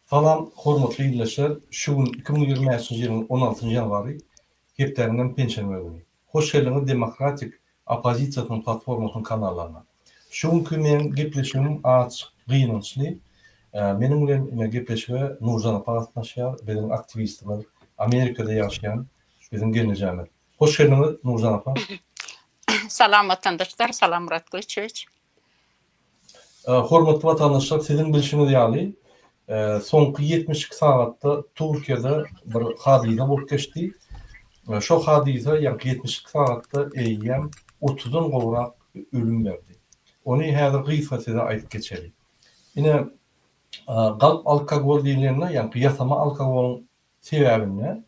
Salam hormatly ildeşler şu gün 2025-nji ýylyň 16-njy ýanwary hepdäniňem penşenbe güni. Hoş geldiňiz Demokratik oppozisiýasynyň platformasynyň kanallaryna. Şu günki meň gepleşigim azjyk gynançly. Meniň bilen ine gepleşige Nurjan apa gatnaşýar biziň aktiwistimiz Amerikada ýaşaýan biziň gelnejemiz. Hoş geldiňiz Nurjan apa. Salam watandaşlar salam Murat Gylyçowiç. Hormatly watandaşlar, siziň bilşiňiz ýaly, soňky 72 sagatda Türkiýede bir hadysa bolup geçdi. Şo hadysa ýaňky 72 sagatda eýýäm otuzdan gowrak ölüm berdi. Ony häzir gysga size aýdyp geçeli. Ine, galp alkogol diýlende, ýaňky ýasama alkogolyň sebäbinde,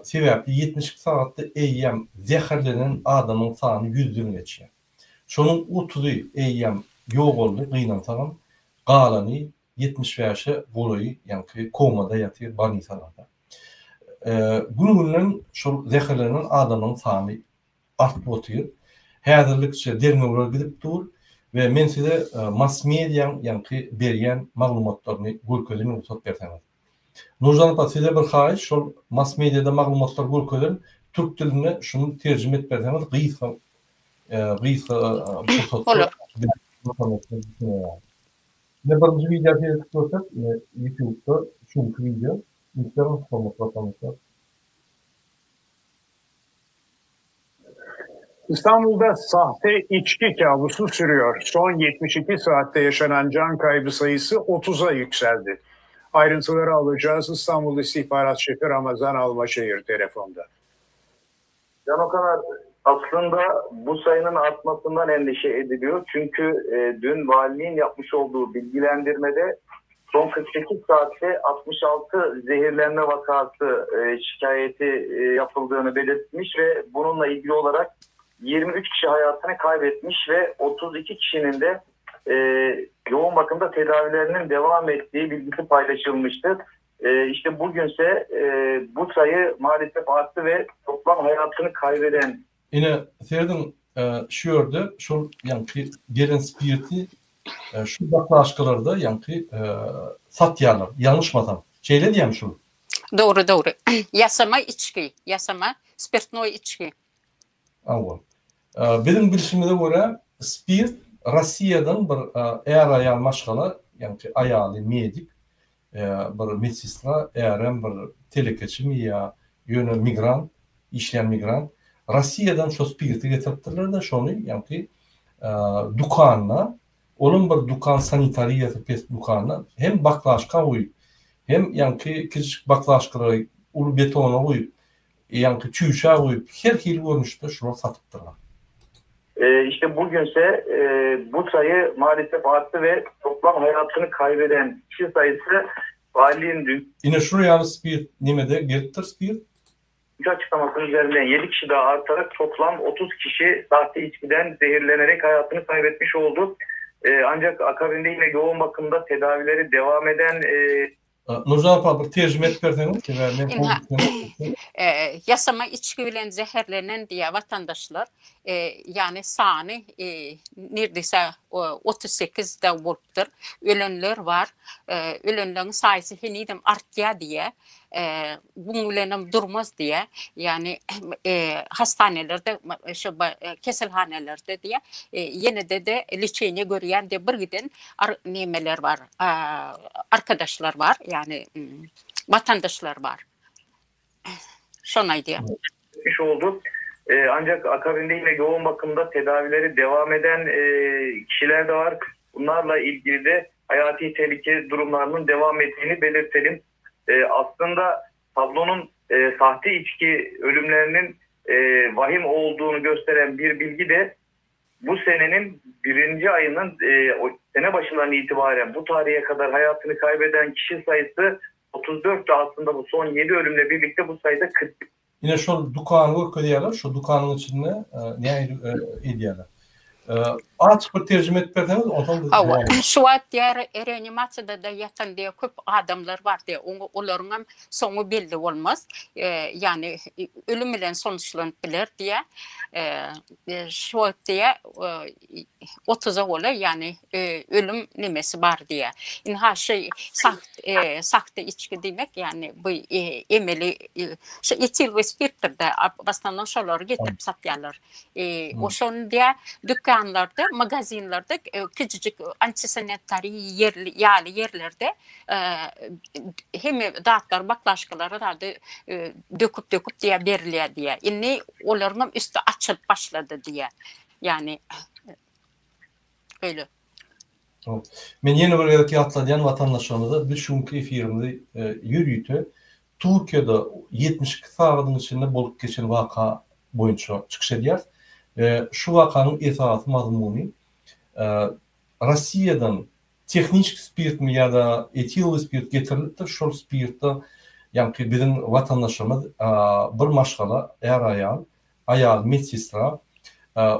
sebäpli 72 sagatda eýýäm zäherlenen adamyň sany ýüzden geçýär. Şonuň otuzy eýýäm ýogaldy, gynansagam, galany 75-e golaýy ýaňky komada ýatyr, bolnisalarda. Gün-günden şol zäherlenen adamlaryň sany artyp otyr. Häzirlikçe derňewler gidip dur we men size mass-mediaň ýaňky berýän maglumatlaryny görkezeýin rugsat berseňiz. Nurjan apa size bir haýyş şol mass mediada maglumatlar görkezen türk dilinde şuny terjime edip berseňiz gysga gysga pursatda Ine birinji wideo seredip görsek ine ýutubda şu günki wideo üns beriň hormatly watandaşlar. İstanbul'da sahte içki kabusu sürüyor. Son 72 saatte yaşanan can kaybı sayısı 30'a yükseldi. Ayrıntıları alacağız İstanbul İstihbarat Şefi Ramazan Almaşehir telefonda. Can Okaner, aslında bu sayının artmasından endişe ediliyor. Çünkü e, dün valiliğin yapmış olduğu bilgilendirmede son 48 saatte 66 zehirlenme vakası e, şikayeti e, yapıldığını belirtmiş ve bununla ilgili olarak 23 kişi hayatını kaybetmiş ve 32 kişinin de e, yoğun bakımda tedavilerinin devam ettiği bilgisi paylaşılmıştı. E, işte bugünse e, bu sayı maalesef arttı ve toplam hayatını kaybeden Ine, serediň, şu ýerde şol ýaňky gelen spirti şu baklaşkalarda ýaňky satýarlar, ýalňyşmasam. Şeýle diýýämi şul? Dogry, dogry. Ýasama içgi, ýasama spirtnoý içgi. Hawa. Biziň bilşimize görä, spirt Rossiýadan bir är-aýal maşgala, ýaňky aýaly medik, bir medsestra, ärem bir telekeçimi ýa ýöne migrant, işleýän migrant, Rossiýadan şo spirti getiripdirler-de, şony ýaňky dükanda, olam bir dükan sanitariýasy pes dükanda hem baklaşka guýup, hem ýaňky kiçijik baklaşkalary uly betona guýup, Ýaňky çüýşä guýup her hili görnüşde şular satypdyrlar. İşte bugünse bu sayı maalesef arttı ve toplam hayatını kaybeden kişi sayısı valiliğin dün Ine şular ýaly spirt nemede gelipdir spirt. açıklamasının üzerinden 7 kişi daha artarak toplam 30 kişi sahte içkiden zehirlenerek hayatını kaybetmiş oldu. Ancak akabinde yine yoğun bakımda tedavileri devam eden Nurjan apa bir terjime edip berseňiz sebäbi men Ynha, ýasama içgi bilen zäherlenen diýýär watandaşlar. Ýagny sany nirdese 38 dagy bolupdyr. Ölenler bar. Ölenleriň saýysy henizem artýar diýýär. Buň bilenem durmaz diýýär. Ýagny hastanelerde şu keselhanelerde diýýär. Ýene-de-de leçeniýe görýän diýip bir giden nemeler bar. Arkadaşlar bar, ýagny watandaşlar bar. Şony aýdýar. Iş oldu. Ancak akabinde yine yoğun bakımda tedavileri devam eden kişiler de var. Bunlarla ilgili de hayati tehlike durumlarının devam ettiğini belirtelim. Aslında tablonun sahte içki ölümlerinin vahim olduğunu gösteren bir bilgi de Bu senenin birinci ayının e, o sene başından itibaren bu tarihe kadar hayatını kaybeden kişi sayısı 34'tü aslında bu son 7 ölümle birlikte bu sayıda 40. Ine şol dükany görkezýärler, şo dükanyň içinde nähili edýärler. Azjyk bir terjime edip berseňiz, onsoň biz Hawa, şu wagt diýýär, reanimasiýada-da ýatan diýýär, köp adamlar bar diýýär. Oňa olaryňam soňy belli bolmaz. Ýagny ölüm bilen sonuçlanyp biler diýýär. Şu wagt diýýär, otuza golaý, ýagny ölüm nemesi bar diýýär. Ynha şu sahte içgi diýmek, ýagny bu emeli şu etilwi spirtdir-de, w osnownom şolary getirip satýarlar. Oşony diýýär, dükanlarda, magazinlerde kiçijik antisanitariý ýerli ýaly ýerlerde hemme zatlar, baklaşkalary zady döküp-döküp diýýär berilýär diýýär. Indi olaryňam üsti açylyp başlady diýýär. Ýagny öýle. Men ýene bir gezek ýatladýan watandaşlarymyza biz şu günki efirimizi ýörite Türkiýede 72 sagadyň içinde bolup geçen waka boýunça çykyş edýäris. Şu wakanyň esasy mazmuny Rossiýadan tehniçki spirtmi ýa-da etilowy spirt getirilipdir, şol spirtde ýaňky biziň watandaşlarymyz bir maşgala är-aýal aýaly medsestra,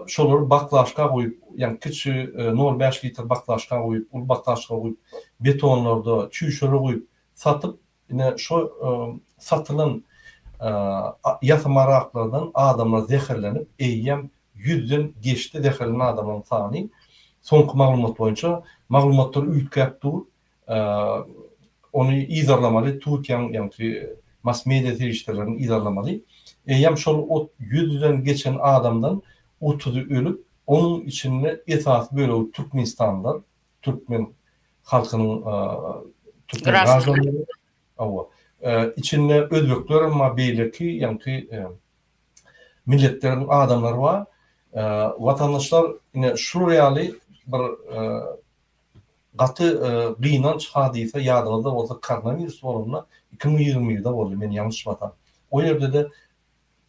şolary baklaşka guýup, ýagny kiçi nol bäş litr baklaşka guýup, uly baklaşka guýup, betonlarda, çüýşelere guýup satyp, ine şo satylan ýasama araklardan adamlar zäherlenip, eýýäm ýüzden geçdi zäherlenen adamlaryň sany, soňky maglumat boýunça, maglumatlar üýtgäp dur, Ony yzarlamaly, Türkiýäniň ýaňky mass media serişdelerini yzarlamaly. Eýýäm şol ot ýüzden geçen adamdan otuzy ölüp, onuň içinde esasy bölegi türkmenistanlylar, türkmen halkynyň türkmen graždanlary, hawa, içinde özbekler hem bar, beýleki ýaňky milletleriň adamlary bar. Watandaşlar ine şular ýaly bir Gaty gynanç hadysa ýadyňyzda bolsa koronawirus bolanda 2021-de boldy men ýalňyşmasam. O ýerde-de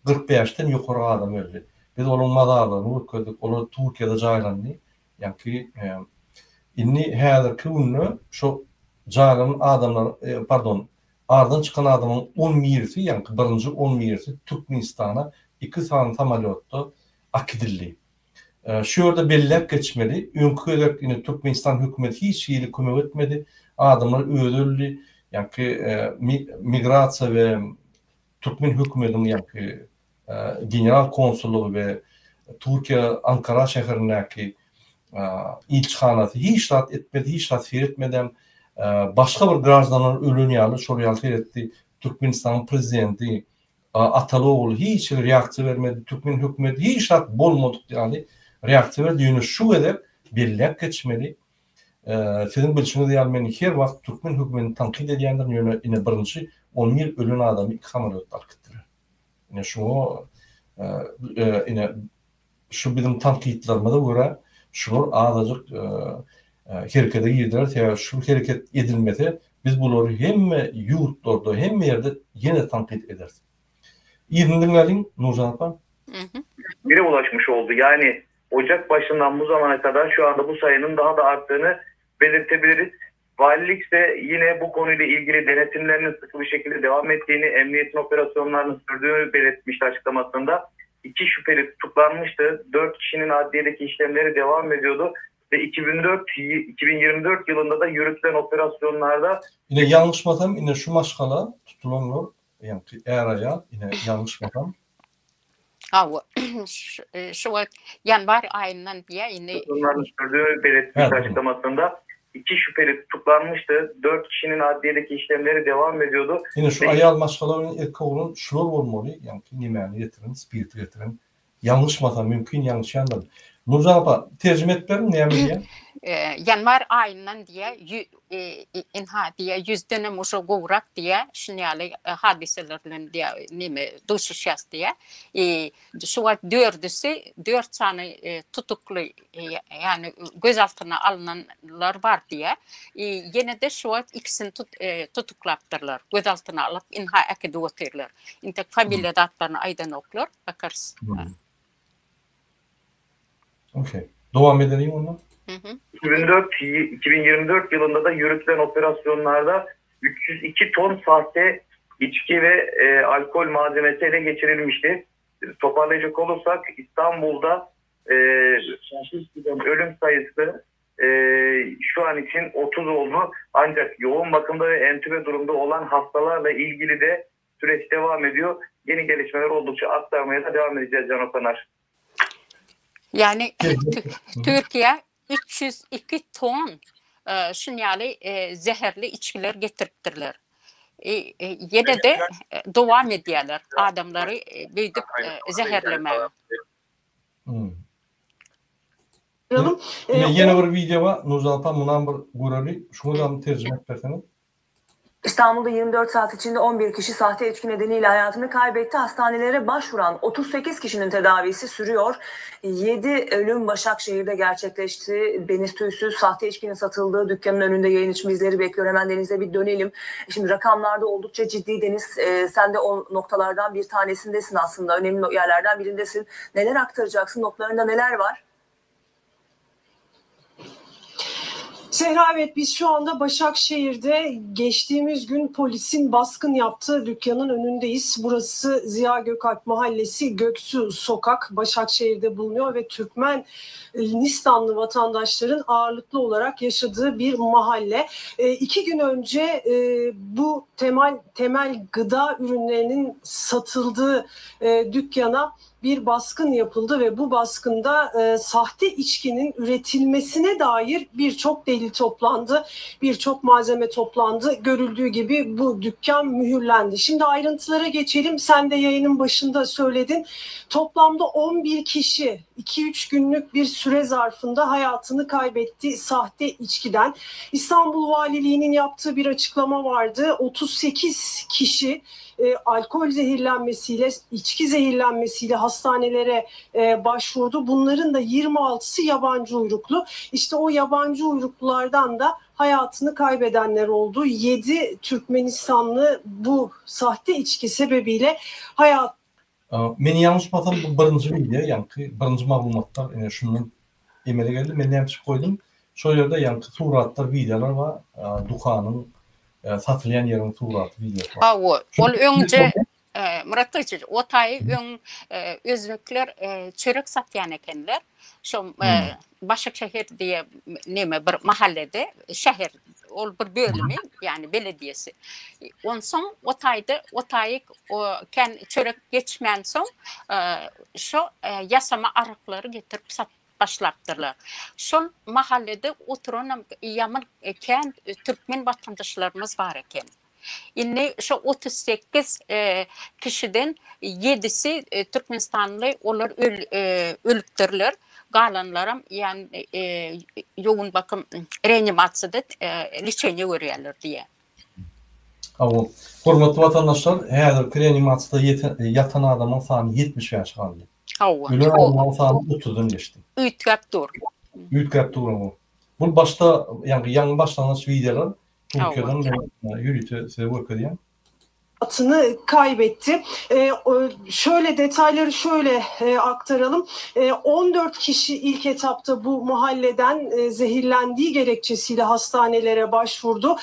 45-den ýokary adam öldi. Biz olaryň mazarlaryny görkezdik. Olar Türkiýede jaýlandy. Ýaňky indi häzirki günde şo jaýlanan adamlar pardon aradan çykan adamyň on birisi ýaňky birinji on birisi Türkmenistana iki sany samolýotda akidildi. Şu ýerde belläp geçmeli, öňki gezek ine Türkmenistan hökümeti hiç hili kömek etmedi, adamlar özi öldi, ýaňky migrasiýa we türkmen hökümetiniň ýaňky general konsullygy we Türkiýe Ankara şäherindäki ilçihanasy hiç zat etmedi, hiç zat seretmedem, başga bir graždanlar ölen ýaly şol ýaly seretdi, Türkmenistanyň prezidenti Ataly-ogul hiç hili reaksiýa bermedi, türkmen hökümeti hiç zat bolmadyk ýaly reaksiýa berdi, ýöne şu gezek belläp geçmeli, siziň bilşiňiz ýaly men her wagt türkmen hökümetini tankyt edýändirin, ýöne ine birinji 11 ölen adamy iki samolýotda alyp gitdiler. Ine şuňa ine Şu biziň tankytlarymyza görä şular azajyk herekete girdiler, sebäbi şu hereket edilmese biz bulary hemme ýurtlarda, hemme ýerde ýene tankyt ederis. Yzyny diňläliň Nurjan apa. Bire ulaşmış oldu. Yani Ocak başından bu zamana kadar şu anda bu sayının daha da arttığını belirtebiliriz. Valilik ise yine bu konuyla ilgili denetimlerinin sıkı bir şekilde devam ettiğini, emniyetin operasyonlarının sürdüğünü belirtmişti açıklamasında. İki şüpheli tutuklanmıştı. Dört kişinin adliyedeki işlemleri devam ediyordu. Ve 2004, 2024 yılında da yürütülen operasyonlarda... Ine ýalňyşmasam ine şu maşgala tutulanlar ýaňky är-aýal ine ýalňyşmasam Hawa, şu wagt ýanwar aýyndan diýýär indi. Bunların sürdüğü belirtmiş açıklamasında iki şüpheli tutuklanmıştı. Dört kişinin adliyedeki işlemleri devam ediyordu. Ine şu aýal maşgala bilen erkek oglan şular bolmaly, ýaňky nemäni getiren, spirti getiren. Ýalňyşmasam mümkin ýalňyşýandyryn. Nurjan apa, terjime edip beriň näme diýýär? Ýanwar aýyndan diýýär, ynha diýýär, ýüzdenem uje gowrak diýýär, şuny ýaly hadysalar bilen diýýär, neme duşuşýas diýýär. Şu wagt dördüsi, dört sany tutukly, ýagny göz altyna alnanlar bar diýýär. Ýene-de şu wagt ikisini tutuklapdyrlar, göz altyna alyp, ynha äkidip otyrlar. Intek familiýa zatlaryny aýdanoklar, bakarys. Okey. Dowam edeliň onda. 2004 2024 yılında da yürütülen operasyonlarda 302 ton sahte içki ve e, alkol malzemesi ele geçirilmişti. Toparlayacak olursak İstanbul'da Ölüm sayısı şu an için 30 oldu. Ancak yoğun bakımda ve entübe durumda olan hastalarla ilgili de süreç devam ediyor. Yeni gelişmeler oldukça aktarmaya da devam edeceğiz Can Okanar. Yani Türkiye 302 ton şun ýaly zäherli içgiler getiripdirler. Ýene-de dowam edýärler adamlary beýdip zäherlemäge. Ýene bir wideo bar, Nurjan apa munam bir göreli, şuňa-da terjime edip berseňiz. İstanbul'da 24 saat içinde 11 kişi sahte içki nedeniyle hayatını kaybetti. Hastanelere başvuran 38 kişinin tedavisi sürüyor. 7 ölüm Başakşehir'de gerçekleşti. Deniz Tüysüz sahte içkinin satıldığı dükkanın önünde yayın için bizleri bekliyor. Hemen Deniz'e bir dönelim. Şimdi rakamlarda oldukça ciddi Deniz. E, sen de o noktalardan bir tanesindesin aslında. Önemli yerlerden birindesin. Neler aktaracaksın? Notlarında neler var? Zehra evet biz şu anda Başakşehir'de geçtiğimiz gün polisin baskın yaptığı dükkanın önündeyiz. Burası Ziya Gökalp Mahallesi Göksu Sokak Başakşehir'de bulunuyor ve Türkmen Nistanlı vatandaşların ağırlıklı olarak yaşadığı bir mahalle. E, iki gün önce e, bu temel temel gıda ürünlerinin satıldığı e, dükkana bir baskın yapıldı ve bu baskında e, sahte içkinin üretilmesine dair birçok delil toplandı, birçok malzeme toplandı. Görüldüğü gibi bu dükkan mühürlendi. Şimdi ayrıntılara geçelim. Sen de yayının başında söyledin. Toplamda 11 kişi 2-3 günlük bir süre zarfında hayatını kaybetti sahte içkiden. İstanbul Valiliği'nin yaptığı bir açıklama vardı. 38 kişi e, alkol zehirlenmesiyle, içki zehirlenmesiyle hastanelere e, başvurdu. Bunların da 26'sı yabancı uyruklu. İşte o yabancı uyruklulardan da hayatını kaybedenler oldu. 7 Türkmenistanlı bu sahte içki sebebiyle hayat Men ýalňyşmasam bu birinji wideo ýaňky birinji maglumatlar ine şundan emele geldi. Men näme üçin goýdum? Şol ýerde ýaňky suratlar, wideolar bar. Dukanyň satylýan ýeriň suraty, wideosy bar. Hawa, ol öňje Myrat Gylyç, o taýy öň özbekler çörek satýan ekenler. Şo Başakşehir diýe neme bir mahallede, şäher, ol bir bölümi, ýagny belediýesi. Onsoň o taýda o taýy kän çörek geçmänsoň, şo ýasama araklary getirip satyp başlapdyrlar. Şol mahallede oturanam ýaman kän türkmen watandaşlarymyz bar eken. Indi şo 38 kişiden ýedisi türkmenistanly, olar ölüpdirler. Galanlaram ýagny ýogyn bakym reanimasiýada leçeniýe görýärler diýýär. Hawa. Hormatly watandaşlar, häzirki reanimasiýada ýatan adamyň sany 75 galdy. Hawa. Ölen adamlaryň sany otuzdan geçdi. Üýtgäp dur. Üýtgäp dur bu. Bu başda, ýagny ýaňy başlangyç wideolar Türkiýeden men ýörite size görkezýän. Hayatını kaybetti. E, şöyle detayları şöyle e, aktaralım. E, 14 kişi ilk etapta bu mahalleden e, zehirlendiği gerekçesiyle hastanelere başvurdu.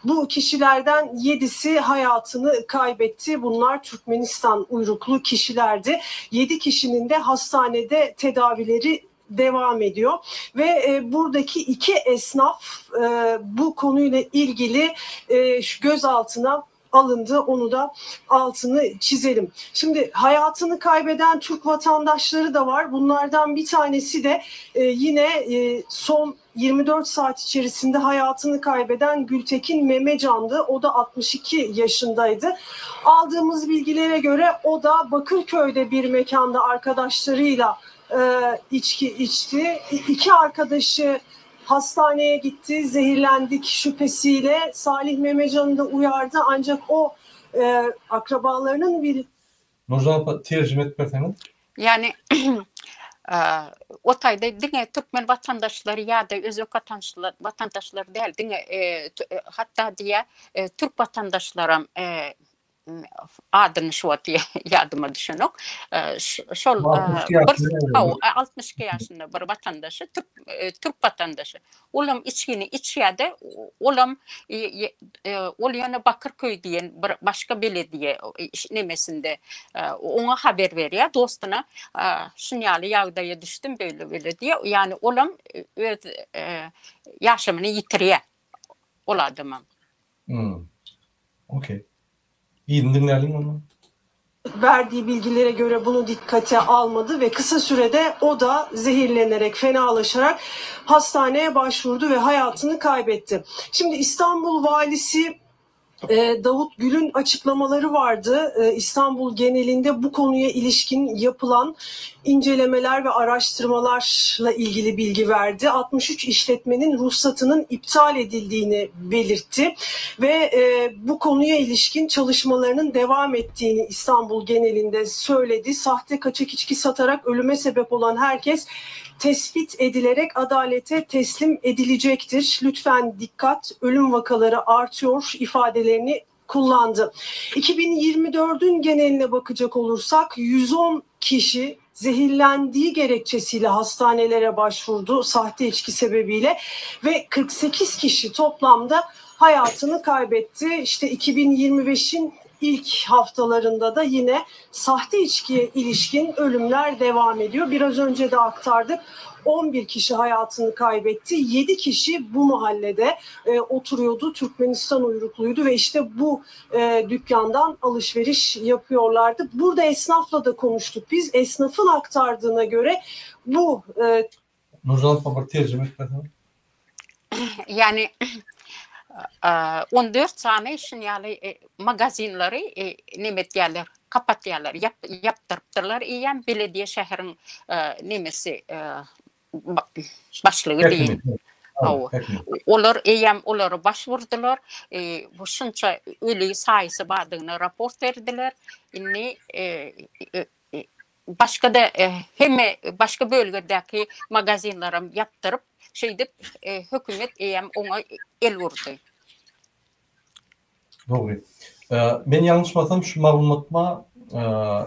Bu kişilerden 7'si hayatını kaybetti. Bunlar Türkmenistan uyruklu kişilerdi. 7 kişinin de hastanede tedavileri devam ediyor ve e, buradaki iki esnaf e, bu konuyla ilgili e, gözaltına alındı. Onu da altını çizelim. Şimdi hayatını kaybeden Türk vatandaşları da var. Bunlardan bir tanesi de e, yine e, son 24 saat içerisinde hayatını kaybeden Gültekin Memecan'dı. O da 62 yaşındaydı. Aldığımız bilgilere göre o da Bakırköy'de bir mekanda arkadaşlarıyla e, içki içti. İki arkadaşı hastaneye gitti, zehirlendik şüphesiyle. Salih Memecan'ı da uyardı ancak o e, akrabalarının bir Nurjan apa terjime edip berseňiz. Ýagny o taýda diňe türkmen watandaşlary ýa-da özbek watandaşlary däl, diňe hatda diýýär, türk watandaşlaram. Adyny şu wagt ýadyma düşenok. Şol bir 62 ýaşynda bir watandaşy, türk türk watandaşy. Olam içgini içýärdi. Olam ol ýöne Bakyrköý diýen bir başga belediýe nemesinde oňa haber berýär dostuna. Şun ýaly ýagdaýa düşdüm beýle-beýle diýýär. Ýagny olam öz ýaşamyny ýitirýär. Ol adamam. Hmm. Okey. Yzyny diňläliň onda. Verdiği bilgilere göre bunu dikkate almadı ve kısa sürede o da zehirlenerek, fenalaşarak hastaneye başvurdu ve hayatını kaybetti. Şimdi İstanbul Valisi e, Davut Gül'ün açıklamaları vardı. E, İstanbul genelinde bu konuya ilişkin yapılan incelemeler ve araştırmalarla ilgili bilgi verdi. 63 işletmenin ruhsatının iptal edildiğini belirtti ve e, bu konuya ilişkin çalışmalarının devam ettiğini İstanbul genelinde söyledi. Sahte kaçak içki satarak ölüme sebep olan herkes tespit edilerek adalete teslim edilecektir. Lütfen dikkat ölüm vakaları artıyor ifadelerini kullandı. 2024'ün geneline bakacak olursak 110 kişi zehirlendiği gerekçesiyle hastanelere başvurdu sahte içki sebebiyle ve 48 kişi toplamda hayatını kaybetti. İşte 2025'in ilk haftalarında da yine sahte içkiye ilişkin ölümler devam ediyor. Biraz önce de aktardık. 11 kişi hayatını kaybetti. 7 kişi bu mahallede e, oturuyordu. Türkmenistan uyrukluydu ve işte bu e, dükkandan alışveriş yapıyorlardı. Burada esnafla da konuştuk biz. Esnafın aktardığına göre bu e, Nurjan apa bir terjime etmesene. Ýagny 14 sany şun ýaly magazinleri neme etýärler, kapatýarlar, ýapdyrypdyrlar eýýäm belediýe şäheriň nemesi başlygy diýin. Hawa. Olar eýýäm olara baş urdular. Bu şunça öli saýysy bardygyny raport berdiler. Indi Başga-da hemme başga bölgedäki magazinleram ýapdyryp, şeýdip hökümet eýýäm oňa el urdy. Dogry. Men ýalňyşmasam şu maglumatma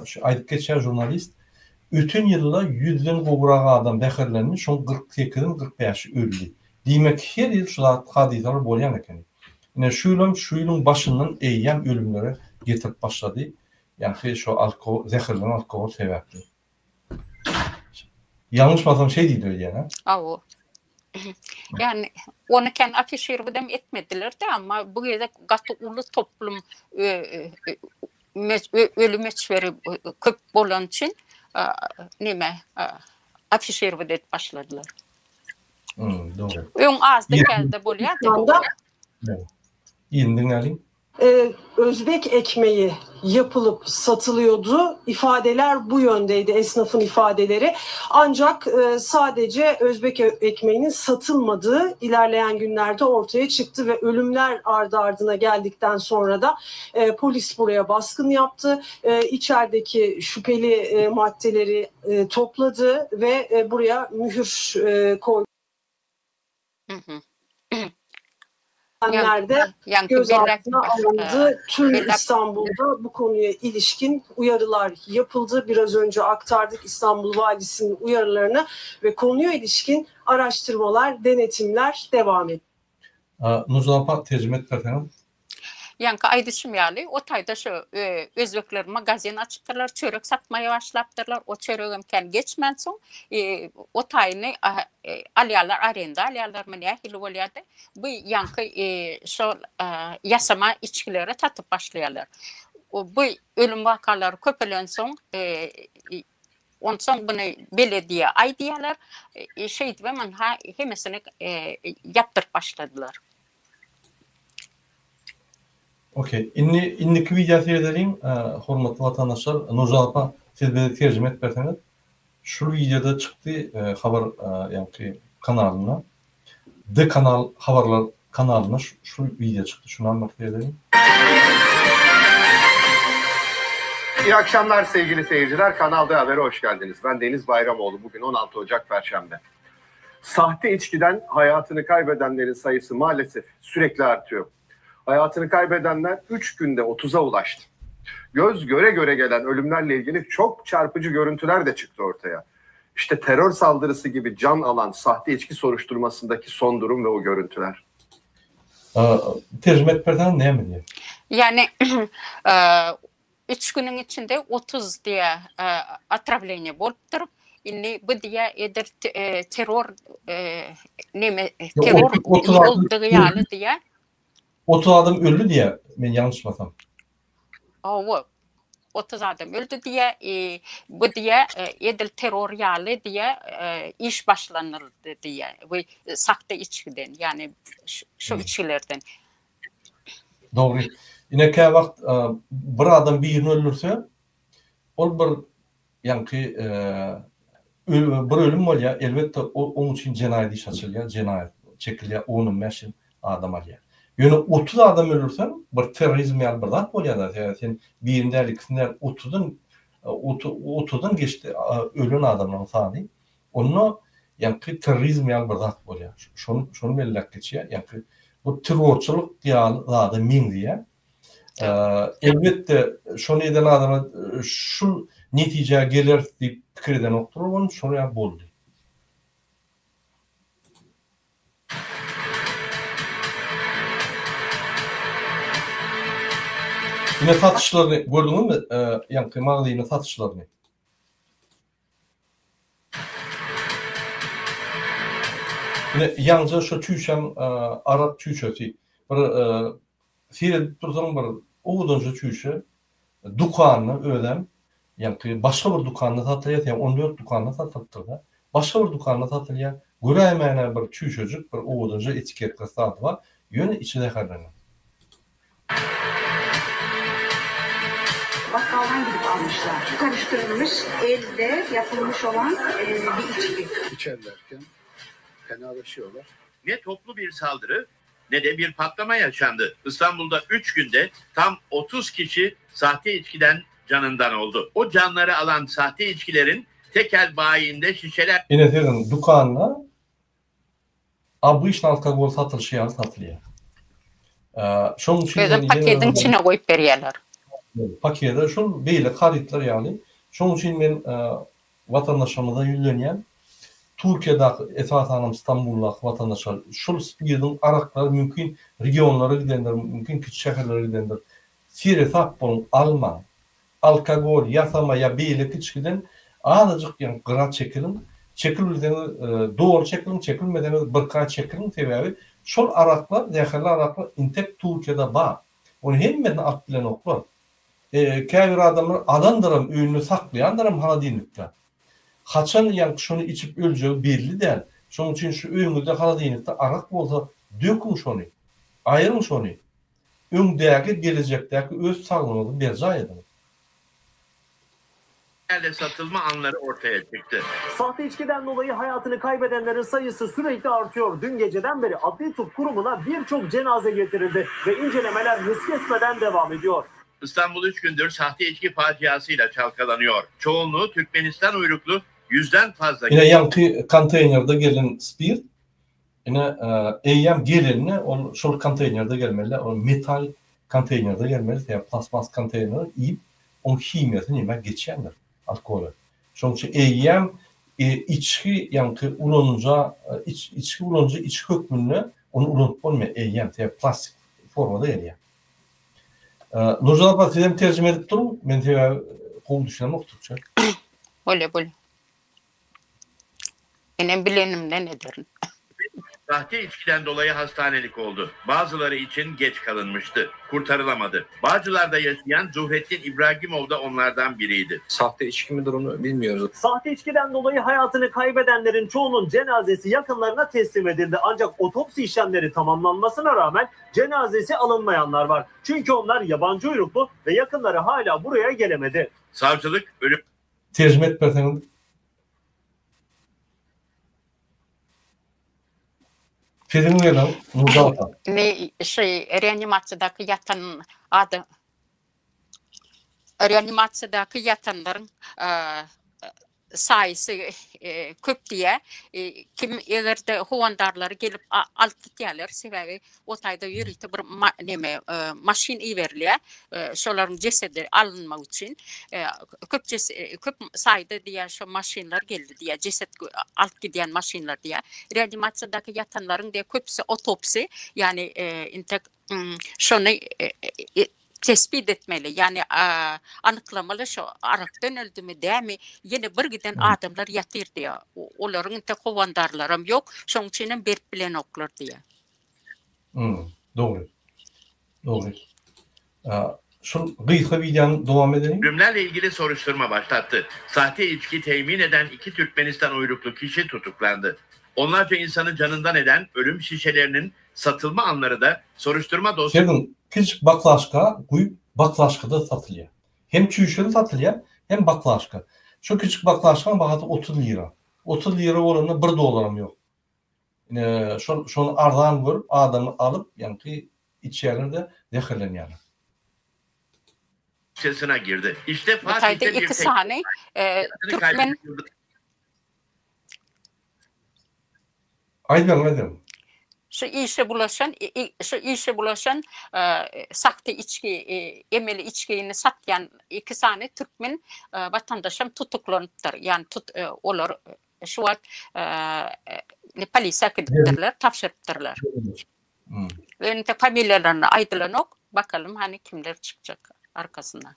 şu aýdyp geçýär žurnalist, öten ýylda ýüzden gowrak adam zäherlendi, şoň 48-mi 45-i öldi. Diýmek her ýyl şu zat hadysalar bolýan ekeni. Ine şu ýylam şu ýylyň başyndan eýýäm ölümlere getirip başlady. Ýaňky şo alko zäherlenen alkogol sebäpli. Ýalňyşmasam şeý diýdi öýdýän a? Hawa. Ýagny ony kän afişirowdam etmediler-de, amma bu gezek gaty uly toplum öli möçberi köp bolany üçin neme afişirowat edip başladylar. Dogry. Öň azda-käzde bolýardy. Indi diňläliň. E, Özbek ekmeği yapılıp satılıyordu. İfadeler bu yöndeydi esnafın ifadeleri. Ancak e, sadece Özbek ekmeğinin satılmadığı ilerleyen günlerde ortaya çıktı ve ölümler ardı ardına geldikten sonra da e, polis buraya baskın yaptı. E, içerideki şüpheli e, maddeleri e, topladı ve e, buraya mühür e, koydu. Nerede gözaltına alındı. Tüm İstanbul'da bu konuya ilişkin uyarılar yapıldı. Biraz önce aktardık İstanbul Valisi'nin uyarılarını ve konuya ilişkin araştırmalar, denetimler devam ediyor. Nurjan apa terjime edip berseňiz. Ýaňky aýdyşym ýaly, o taýda şu özbekler magazin açypdyrlar, çörek satmaýa başlapdyrlar. O çöregem kän geçmänsoň, o taýyny alýarlar, arenda alýarlarmy, nähili bolýar-da, bu ýaňky şol ýasama içgileri satyp başlaýarlar. Bu ölüm wakalary köpelensoň, onsoň muny belediýä aýdýarlar. Şeýdibem ynha hemmesini ýapdyryp başladylar. Okey. Indi indiki wideo seredeliň, hormatly watandaşlar. Nurjan apa, siz bize terjime edip berseňiz. Şul wideoda çykdy habar ýaňky kanalynda. D kanal habarlar kanalynda şul wideo çykdy. Şunam bir seredeliň. İyi akşamlar sevgili seyirciler. Kanal D Haber'e hoş geldiniz. Ben Deniz Bayramoğlu. Bugün 16 Ocak Perşembe. Sahte içkiden hayatını kaybedenlerin sayısı maalesef sürekli artıyor. Hayatını kaybedenler 3 günde 30'a ulaştı. Göz göre göre gelen ölümlerle ilgili çok çarpıcı görüntüler de çıktı ortaya. İşte terör saldırısı gibi can alan sahte içki soruşturmasındaki son durum ve o görüntüler. Terjime edip berseňiz näme diýýär? Ýagny üç günüň içinde 30 diýä otrawleniýe bolupdyr. Indi bu diýä edil terror neme terror boldugy ýaly diýä. 30 adam öldi diýä, men ýalňyşmasam. Hawa, 30 adam öldi diýä, bu diýä edil terror ýaly diýä iş başlanyldy diýä we sahte içgiden, ýagny şu içgilerden. Dogry. Ine käwagt bir adam birini öldürse, ol bir Ýaňky bir ölüm bolýar, elbetde oň üçin jenaýat işi açylýar, jenaýat çekilýär, on-on bäş ýyl adam alýar. Ýöne 30 adam öldürseň, bir terrorizm ýaly bir zat bolýar-da, sebäbi sen birini däl, ikisini däl, otuzdan otuzdan geçdi ölen adamlaryň sany. Onda ýaňky terrorizm ýaly bir zat bolýar. Şony şony belläp geçýär. Ýaňky bu terrorçylyk ýaly zada meňzeýär. Elbetde, şony eden adama şul netijä geleris diýip pikir edenokdyr ol, şol ýaly boldy. Ine satyşlaryny gördüňizmi, ýaňky magaziniň satyşlaryny? Ine ýaňja şo çüýşäň arak çüýşesi bir seredip dursaň bir owadanja çüýşe dükanda özem ýaňky başga bir dükanda satylýar sebäbi 14 dükanda satylypdyrda başga bir dükanda satylýar göräýmäne bir çüýşejik bir owadanja etiketkasy zady bar ýöne içi zäherlenen. Bakkaldan gidip almışlar. Karıştırılmış, elde yapılmış olan e, bir içki. İçerlerken fenalaşıyorlar. Ne toplu bir saldırı ne de bir patlama yaşandı. İstanbul'da 3 günde tam 30 kişi sahte içkiden canından oldu. O canları alan sahte içkilerin tekel bayinde şişeler Ine siziň dükanda Obyçny alkogol satylyşy ýaly satylýar. Şonuň üçin Özem pakediň içine goýup berýärler. Pakede şol beýleki harytlar ýaly. Şonuň üçin men watandaşlarymyza ýüzlenýän. Türkiýedäki, esasanam Stambuldaky watandaşlar şol spirdiň araklary mümkin regionlara gidendir, mümkin kiçi şäherlere gidendir. Seresap boluň, almaň. Alkogol, ýasama ýa beýleki içgiden azajyk ýa gyra çekiliň. Çekilbilseňiz doly çekiliň, çekilmeseňiz birkaý çekiliň, sebäbi şol araklar, zäherli araklar intek Türkiýede bar. Ony hemmesini alyp bilenoklar. Käbir adamlar alandyram, öýünde saklaýandyram holodilnikde. Haçan ýaňky şony içip öljegi belli däl. Şonuň üçin şu öýüňizde holodilnikde arak bolsa döküň şony. Aýyryň şony. Öňdäki, gelejekdäki öz saglygyňyzy berjaý ediň. Lerle satılma anları ortaya çıktı. Sahte içkiden dolayı hayatını kaybedenlerin sayısı sürekli artıyor. Dün geceden beri Adli Tıp Kurumu'na birçok cenaze getirildi ve incelemeler hız kesmeden devam ediyor. İstanbul 3 gündür sahte içki faciasıyla çalkalanıyor. Çoğunluğu Türkmenistan uyruklu yüzden fazla Ine ýaňky konteýnerde gelen spirt Ine, eýýäm gelende ol şol konteýnerde gelmeli, ol metal konteýnerde gelmeli, sebäbi plastmas konteýner iýip, oň himiýasy nämä geçýändir, alkogola. Şonuň üçin eýýäm içgi ýaňky ulanyja, içgi ulanyjy içgi hökmünde ony ulanyp bolmaýar eýýäm, sebäbi plastik formada gelýär. Nurjan apa sizem terjime edip duruň, men sebäbi gowy düşünemok türkçe. Bolýa, bolýa. Menem bilenimden ederin. Sahte içkiden dolayı hastanelik oldu. Bazıları için geç kalınmıştı. Kurtarılamadı. Bağcılar'da yaşayan Zuhrettin İbrahimov da onlardan biriydi. Sahte içki midir onu bilmiyoruz. Sahte içkiden dolayı hayatını kaybedenlerin çoğunun cenazesi yakınlarına teslim edildi. Ancak otopsi işlemleri tamamlanmasına rağmen cenazesi alınmayanlar var. Çünkü onlar yabancı uyruklu ve yakınları hala buraya gelemedi. Savcılık ölüm Terjime edip berseňiz. Siziň gelen Nurjan apa. Ne şey reanimasiýadaky ýatan adam reanimasiýadaky ýatanlaryň. Saýysy köp diýýär. Kim eger-de howandarlary gelip alyp gitýärler, sebäbi o taýda ýörite bir neme maşyn iberilýär, şolaryň jesedi alynmak üçin. Köp köp saýda diýýär, şo maşynlar geldi diýýär, jeset alyp gidýän maşynlar diýýär. Reanimasiýadaky ýatanlaryň diýýär köpüsi otopsi, ýagny intek şony tespit etmeli, ýagny anyklamaly şo arakdan öldümi, dämi, ýene bir giden adamlar ýatyr diýýär. Olaryň entek howandarlaram ýok, şoň üçinem berip bilenoklar diýýär. Hmm, dogry. Dogry. Şul gysga wideony dowam edeliň. Ölümlerle ilgili soruşturma başlattı. Sahte içki temin eden iki Türkmenistan uyruklu kişi tutuklandı. Onlarca insanı canından eden ölüm şişelerinin satılma anları da soruşturma dosya Serediň, kiçijik baklaşka guýup baklaşkada satylýar. Hem çüýşeli satylýar, hem baklaşka. Şo kiçijik baklaşkaň bahasy 30 lira. 30 lira bolanda bir dollaram ýok. Ine, şol şony arzan görüp adamlar alyp, ýaňky içýärler-de zäherlenýärler. Dosyasına girdi. İşte Bu taýda Fatih'te bir iki tek sany türkmen Aýdyň, aýdyň. Şu işe bulaşan, şu işe bulaşan sahte içgi, emeli içgini satýan iki sany türkmen watandaşam tutuklanypdyr. Ýagny tut, olar şu wagt polisiýa äkidipdirler, tabşyrypdyrlar. Indi familiýalaryny aýdylanok, bakalym hany kimler çykjak arkasyndan.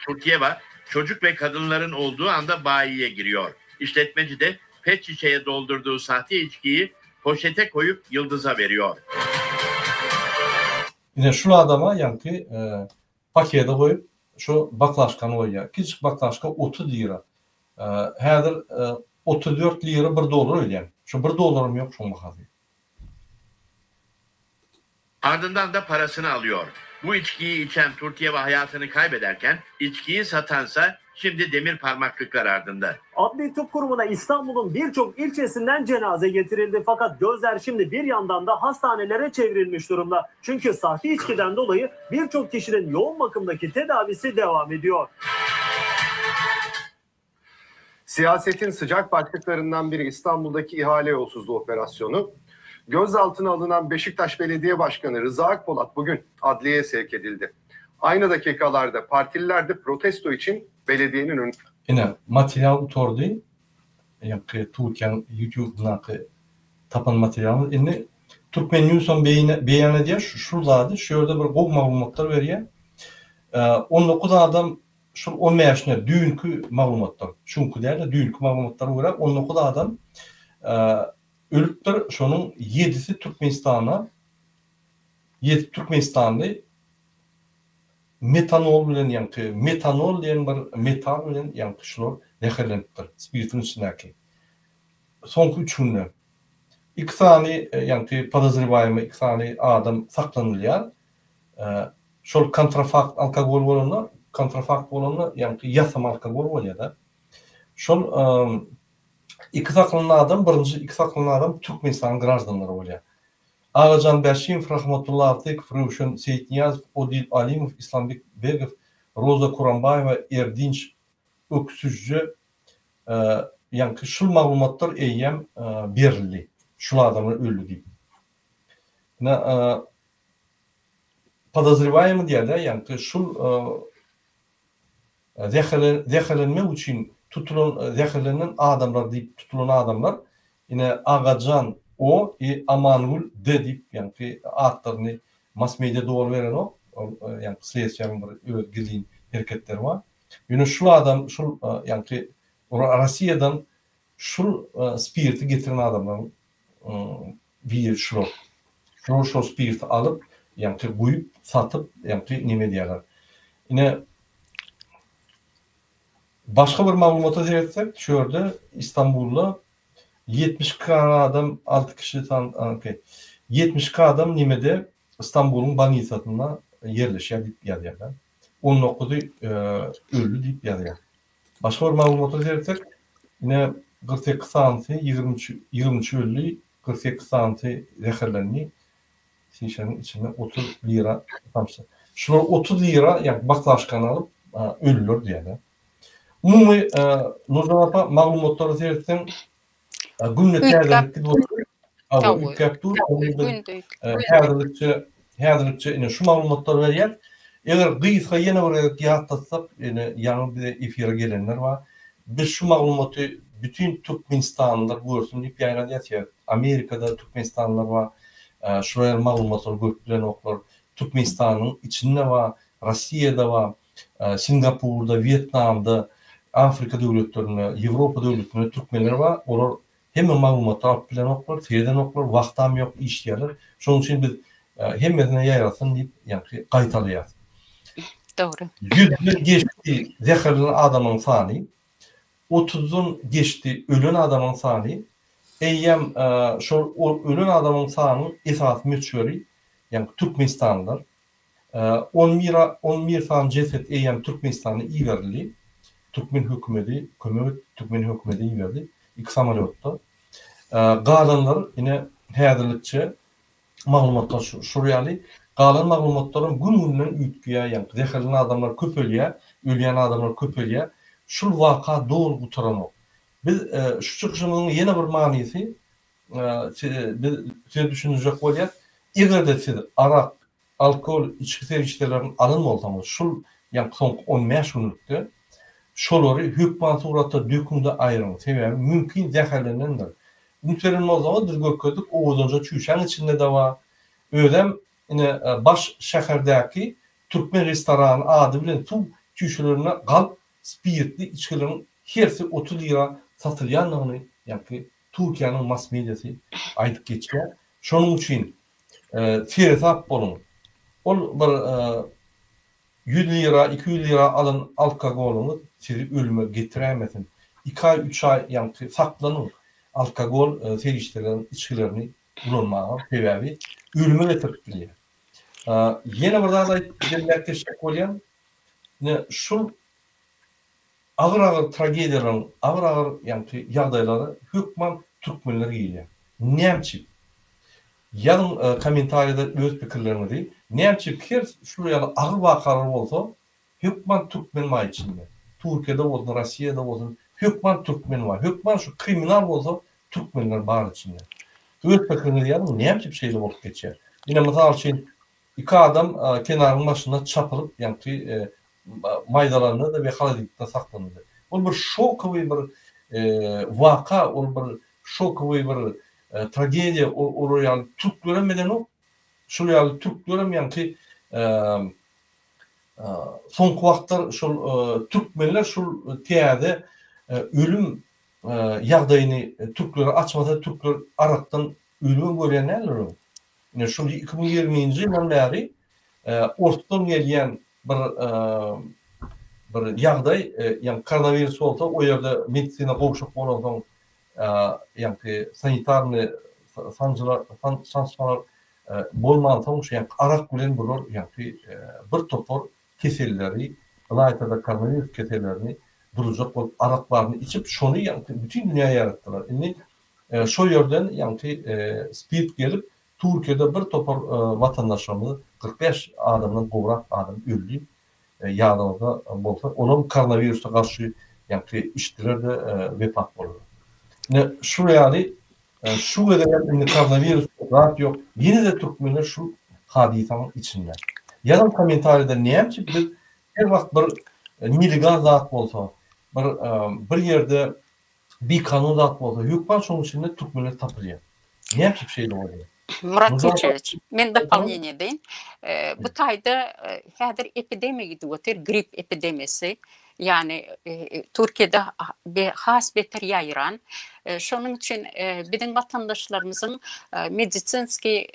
Türkiýe çocuk ve kadınların olduğu anda bayiye giriyor. İşletmeci de pet şişeye doldurduğu sahte içkiyi poşete koyup Yıldız'a veriyor. Ine şul adama ýaňky pakede goýup şu baklaşkany goýýar. Kiçijik baklaşka 30 lira. Häzir 34 lira bir dollar ödýän. Şu bir dollaram ýok şoň bahasy. Ardından da parasını alıyor. Bu içkiyi içen Turkiye ve hayatını kaybederken içkiyi satansa şimdi demir parmaklıklar ardında. Adli Tıp Kurumu'na İstanbul'un birçok ilçesinden cenaze getirildi. Fakat gözler şimdi bir yandan da hastanelere çevrilmiş durumda. Çünkü sahte içkiden dolayı birçok kişinin yoğun bakımdaki tedavisi devam ediyor. Siyasetin sıcak başlıklarından biri İstanbul'daki ihale yolsuzluğu operasyonu. Gözaltına alınan Beşiktaş Belediye Başkanı Rıza Akpolat bugün adliyeye sevk edildi. Aynı dakikalarda partililer de protesto için belediyenin önünde. Ine, material gutardy. Ýaňky Türkiýäniň YouTube-daky tapan materialymyz. Indi Turkmen News-am beýan edýär şu zady. Şu ýerde bir gowy maglumatlar berýär. 19 adam Şul on bäşine düýnki maglumatlar, şu günki däl-de, düýnki maglumatlara görä 19 adam ölüpdir, şonuň ýedisi Türkmenistana, ýedisi türkmenistanly metanol bilen ýaňky metanol diýen bir metal bilen ýaňky şular zäherlenipdir, spirtiň içindäki. Soňky üç günde iki sany ýaňky podozrewaýemyý iki sany adam saklanylýar. Şol kontrafakt alkogol bolanda, kontrafakt bolanda, ýaňky ýasama alkogol bolýar-da. Şol iki saklanan adam, birinji iki saklanan adam Türkmenistanyň graždanlary bolýar. Agajan Bäşimow, Rahmatulla Artykow, Röwşen Seýitnyýazow, Odil Alimow, Islambek Begow, Roza Kurambaýewa, Erdinç Öksüzje, ýaňky şul maglumatlar eýýäm berildi. Şul adamlar öldi diýip. Ine, Podozrewaýemyý diýýär-de, ýaňky şul zäherlenmek üçin tutulan, zäherlenen adamlar diýip tutulan adamlar, ine Agajan O i Amangül D diýip ýaňky atlaryny mass media doly berenok, ol ýaňky sledstwiýanyň bir öz gizlin hereketleri bar. Ýöne şul adam, şul ýaňky Rossiýadan şul spirti getiren adamlaryň Biri şular. Şular şol spirti alyp, ýaňky guýup, satyp, ýaňky neme edýärler. Ine, başga bir maglumata seretsek, şu ýerde Istanbulda 72 adam, 6 kişi san, 72 adam nemede Istanbulyň bolnisasynda ýerleşýär diýip ýazýarlar. 19-y öldi diýip ýazýar. Başga bir maglumata seretsek, ine 48 sanysy 23 23 öldi, 48 sanysy zäherlendi. Şişäniň içinde 30 lira tamçy. Şular 30 lira, ýagny baklaşkany alyp, ölüler diýýärler. Umumy Nurjan apa maglumatlara seretseň günde täzelik gidip otyr. Hawa, üýtgäp dur. Häzirlikçe häzirlikçe ine şu maglumatlary berýär. Eger gysga ýene bir gezek ýatlatsak, ine ýaňy bize efire gelenler bar. Biz şu maglumaty bütin türkmenistanlylar görsün diýip ýaýradýas. Sebäbi Amerikada türkmenistanlylar bar. Şular ýaly maglumatlary görüp bilenoklar. Türkmenistanyň içinde bar, Rossiýada bar. Singapurda, Wýetnamda, Afrika döwletlerinde, Ýewropa döwletlerinde türkmenler bar. Olar hemme maglumatlary alyp bilenoklar, seredenoklar, wagtam ýok, işleýärler. Şonuň üçin biz hemmesine ýaýratsyn diýip, ýaňky gaýtalaýarys. Dogry. Ýüzden geçdi zäherlenen adamyň sany, otuzdan geçdi ölen adamyň sany. Eýýäm şol ölen adamyň sanynyň esasy möçberi, ýaňky türkmenistanlylar. On bir 11 sany jeset eýýäm Türkmenistana iberildi. Türkmen hökümedi kömek etdi, türkmen hökümedi iberdi iki samolýotda. Galanlar ine häzirlikçe maglumatlar şul ýaly. Galan maglumatlaram gün-günden üýtgeýär, ýagny zäherlenen adamlar köpelýär, ölýän adamlar köpelýär. Şul waka doly gutaranok. Biz şu çykyşymyzyň ýene bir manysy biz size düşündirjek bolýas. Eger-de siz arak, alkogol içgi serişdelerini alan bolsaňyz, şul ýaňky soňky 15 günlükde şolary hökman suratda döküň-de aýryň. Sebäbi mümkin zäherlenendir. Üns beren bolsaňyz biz görkezdik owadanja çüýşäň içinde-de bar. Özem ine baş şäherdäki türkmen restorany ady bilen suw çüýşelerinde galp spirtli içgileriň hersi 30 lira satylýandygyny ýaňky Türkiýäniň mass mediasy aýdyp geçýär. Şonuň üçin seresap boluň. Ol bir 100 lira, 200 lira alan alkogolyňyz sizi ölüme getiräýmesin. Iki aý, üç aý ýaňky saklanyň alkogol serişdeleriniň içgilerini ulanmaga, sebäbi ölüme getirip bilýär. Ýene bir zat aýdyp belläp geçjek bolýan, ine şul Agyr-agyr tragediýalaryň, agyr-agyr ýaňky ýagdaýlara hökman türkmenler girýär. Nämçip? Ýazyň kommentariýada öz pikirleriňizi. Nämçip her şular ýaly agyr wakalar bolsa hökman türkmen bar içinde. Türkiýede bolsun, Rossiýada bolsun hökman türkmen bar. Hökman şu kriminal bolsa türkmenler bar içinde. Öz pikiriňizi ýazyň nämçip şeýle bolup geçýär. Ine mysal üçin iki adam kenaryň başynda çapylyp ýaňky maýdalandy-da we holodilnikde saklanyldy. Ol bir şokowyý bir waka, ol bir şokowyý bir tragediýa, olar ýaly türklerem bilenok. Şol ýaly türklerem ýaňky soňky wagtlar şol türkmenler şol täze ölüm ýagdaýyny türklere açmasa türkler arakdan ölümem görýän däldir öň. Ine şol 2020-nji ýyldan bäri orsdan gelýän bir bir ýagdaý, ýagny koronawirus bolsa o ýerde medisina gowşak bolansoň ýagny sanitarnyý sanjylar sançmalar bolmansoň şu ýagny arak bilen bular ýagny bir topar keselleri ylaýta-da koronawirus kesellerini duruzjak bolup arak baryny içip şony ýagny bütin dünýä ýaýratdylar. Indi şo ýerden ýagny spirt gelip Türkiýede bir topar watandaşlarymyz 45 adamdan gowrak adam öldi. Ýadyňyzda bolsa, olam koronawirusa garşy ýaňky içdiler-de wepat boldular. Ine şu ýaly şu gezegem indi koronawirus zat ýok. Ýene-de türkmenler şu hadysanyň içinde. Ýazyň kommentariýada näme üçin biz her wagt bir nelegal zat bolsa, bir bir ýerde bikanun zat bolsa hökman şonuň içinde türkmenler tapylýar. Näme üçin şeýle bolýar? Murat Tuçewiç, men dopołneniýe edeýin. Bu taýda häzir epidemiýa gidip otyr, grip epidemiýasy. Ýagny Türkiýede has beter ýaýran. Şonuň üçin biziň watandaşlarymyzyň medisinskiý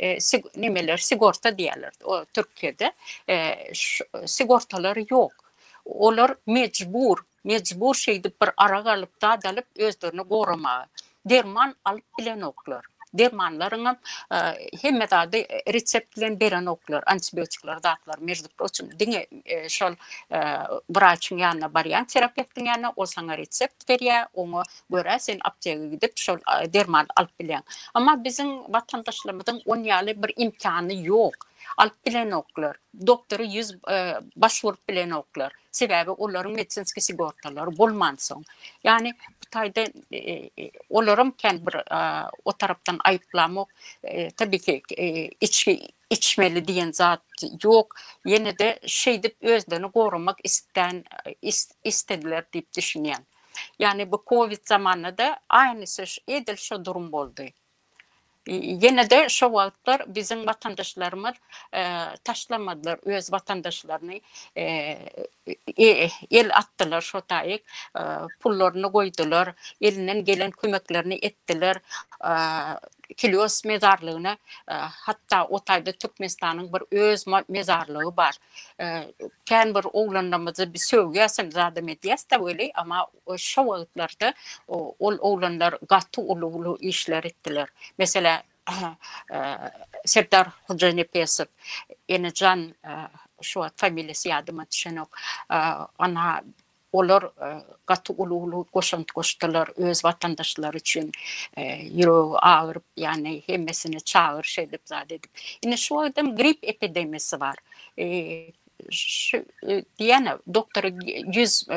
nemeler, sigorta diýýärler o Türkiýede. Sigortalary ýok. Olar mejbur Mejbur şeýdip bir arak alyp, zat alyp özlerini goramaga. Derman alyp bilenoklar. Dermanlaryňam hemme zady resept bilen berenoklar. Antibiotikler zatlar mejbur üçin diňe şol wraçyň ýanyna barýaň, terapewtiň ýanyna, ol saňa resept berýär, oňa görä sen aptega gidip şol dermany alyp bilýäň. Emma biziň watandaşlarymyzyň on ýaly bir imkany ýok. Alyp bilenoklar. Doktora ýüz baş urup bilenoklar. Sebäbi olaryň medisinskiý sigortalary bolmansoň. Ýagny bu taýda olaram kän bir o tarapdan aýyplamok. Tabii ki içgi içmeli diýen zat ýok. Ýene-de şeýdip özlerini goramak istän istediler diýip düşünýän. Ýagny bu covid zamanynda-da aýnysy edil şo durum boldy. Ýene-de şo wagtlar biziň watandaşlarymyz taşlamadylar öz watandaşlaryny el atdylar şo taýyk pullaryny goýdular elinden gelen kömeklerini etdiler Kilios mezarlygyna hatda o taýda Türkmenistanyň bir öz mezarlygy bar kän bir oglanlarymyzy biz sögýäsem zadam edýäs-de weli amma Şo wagtlarda ol oglanlar gaty uly-uly işler etdiler. Meselä, Serdar Hojanepesow, Enejan, şu wagt familiýasy ýadyma düşenok, ana, olar gaty uly-uly goşant goşdular öz watandaşlary üçin, ýüregi agyryp, ýagny hemmesini çagyryş edip, zat edip. Indi şu wagtam grip epidemiýasy bar. Şu diýýän doktora ýüz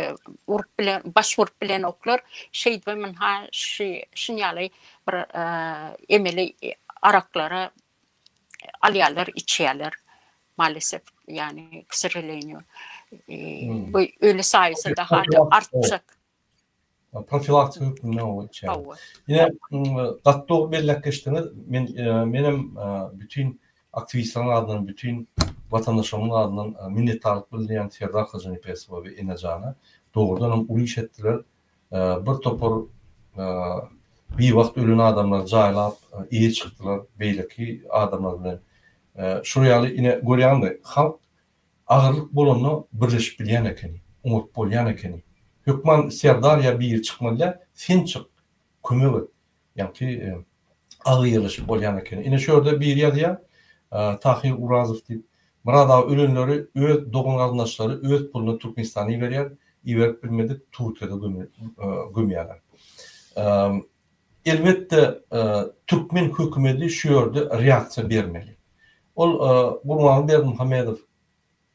urup bilen baş urup bilenoklar şeýdibem ynha şu şun ýaly bir emeli araklara alýarlar içýärler maalesef ýagny k sožaleniýu bu öli saýysy daha-da artjak. Profilaktika hökmünde o içýär. Ine, gaty dogry belläp geçdiňiz. Men menem bütin aktiwistleriň adyndan, bütin watandaşlarymyň adyndan minnetdarlyk bildirýän Serdar Hojanepesowa we Enejana. Dogrudan hem uly iş etdiler. Bir topar biwagt ölen adamlary jaýlap, eýe çykdylar beýleki adamlar bilen. Şol ýaly ine görýäňmi, halk Agyrlyk bolanda birleşip bilýän ekeni, oňaryp bolýan ekeni. Hökman Serdar ýa biri çykmaly däl, sen çyk, kömek et. Ýaňky agyr ýerleşip bolýan ekeni. Ine şu ýerde biri ýazýar, Tahyr Urazow diýip. Myrat aga ölenleri öz dogan-garyndaşlary öz puluna Türkmenistana iberýär, iberip bilmedik Türkiýede gömýärler. Elbetde türkmen hökümedi şu ýerde reaksiýa bermeli. Ol Gurbanguly Berdimuhamedow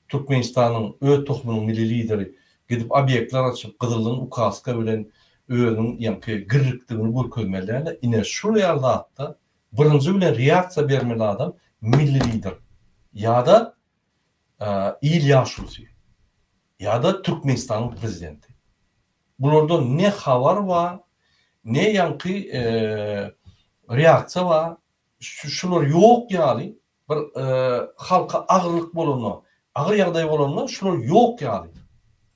Türkmenistanyň öz tohumynyň milli lideri gidip obýektler açyp gyzyldan ukaska bilen özüniň ýaňky girrikdigini görkezmeli dälde ine şul ýaly zatda birinji bilen reaksiýa bermeli adam milli lider ýada il ýaşulusy ýada Türkmenistanyň prezidenti. Bulardan ne habar bar, ne ýaňky reaksiýa bar. Şular ýok ýaly bir halka agyrlyk bolanda, agyr ýagdaý bolanda şular ýok ýaly.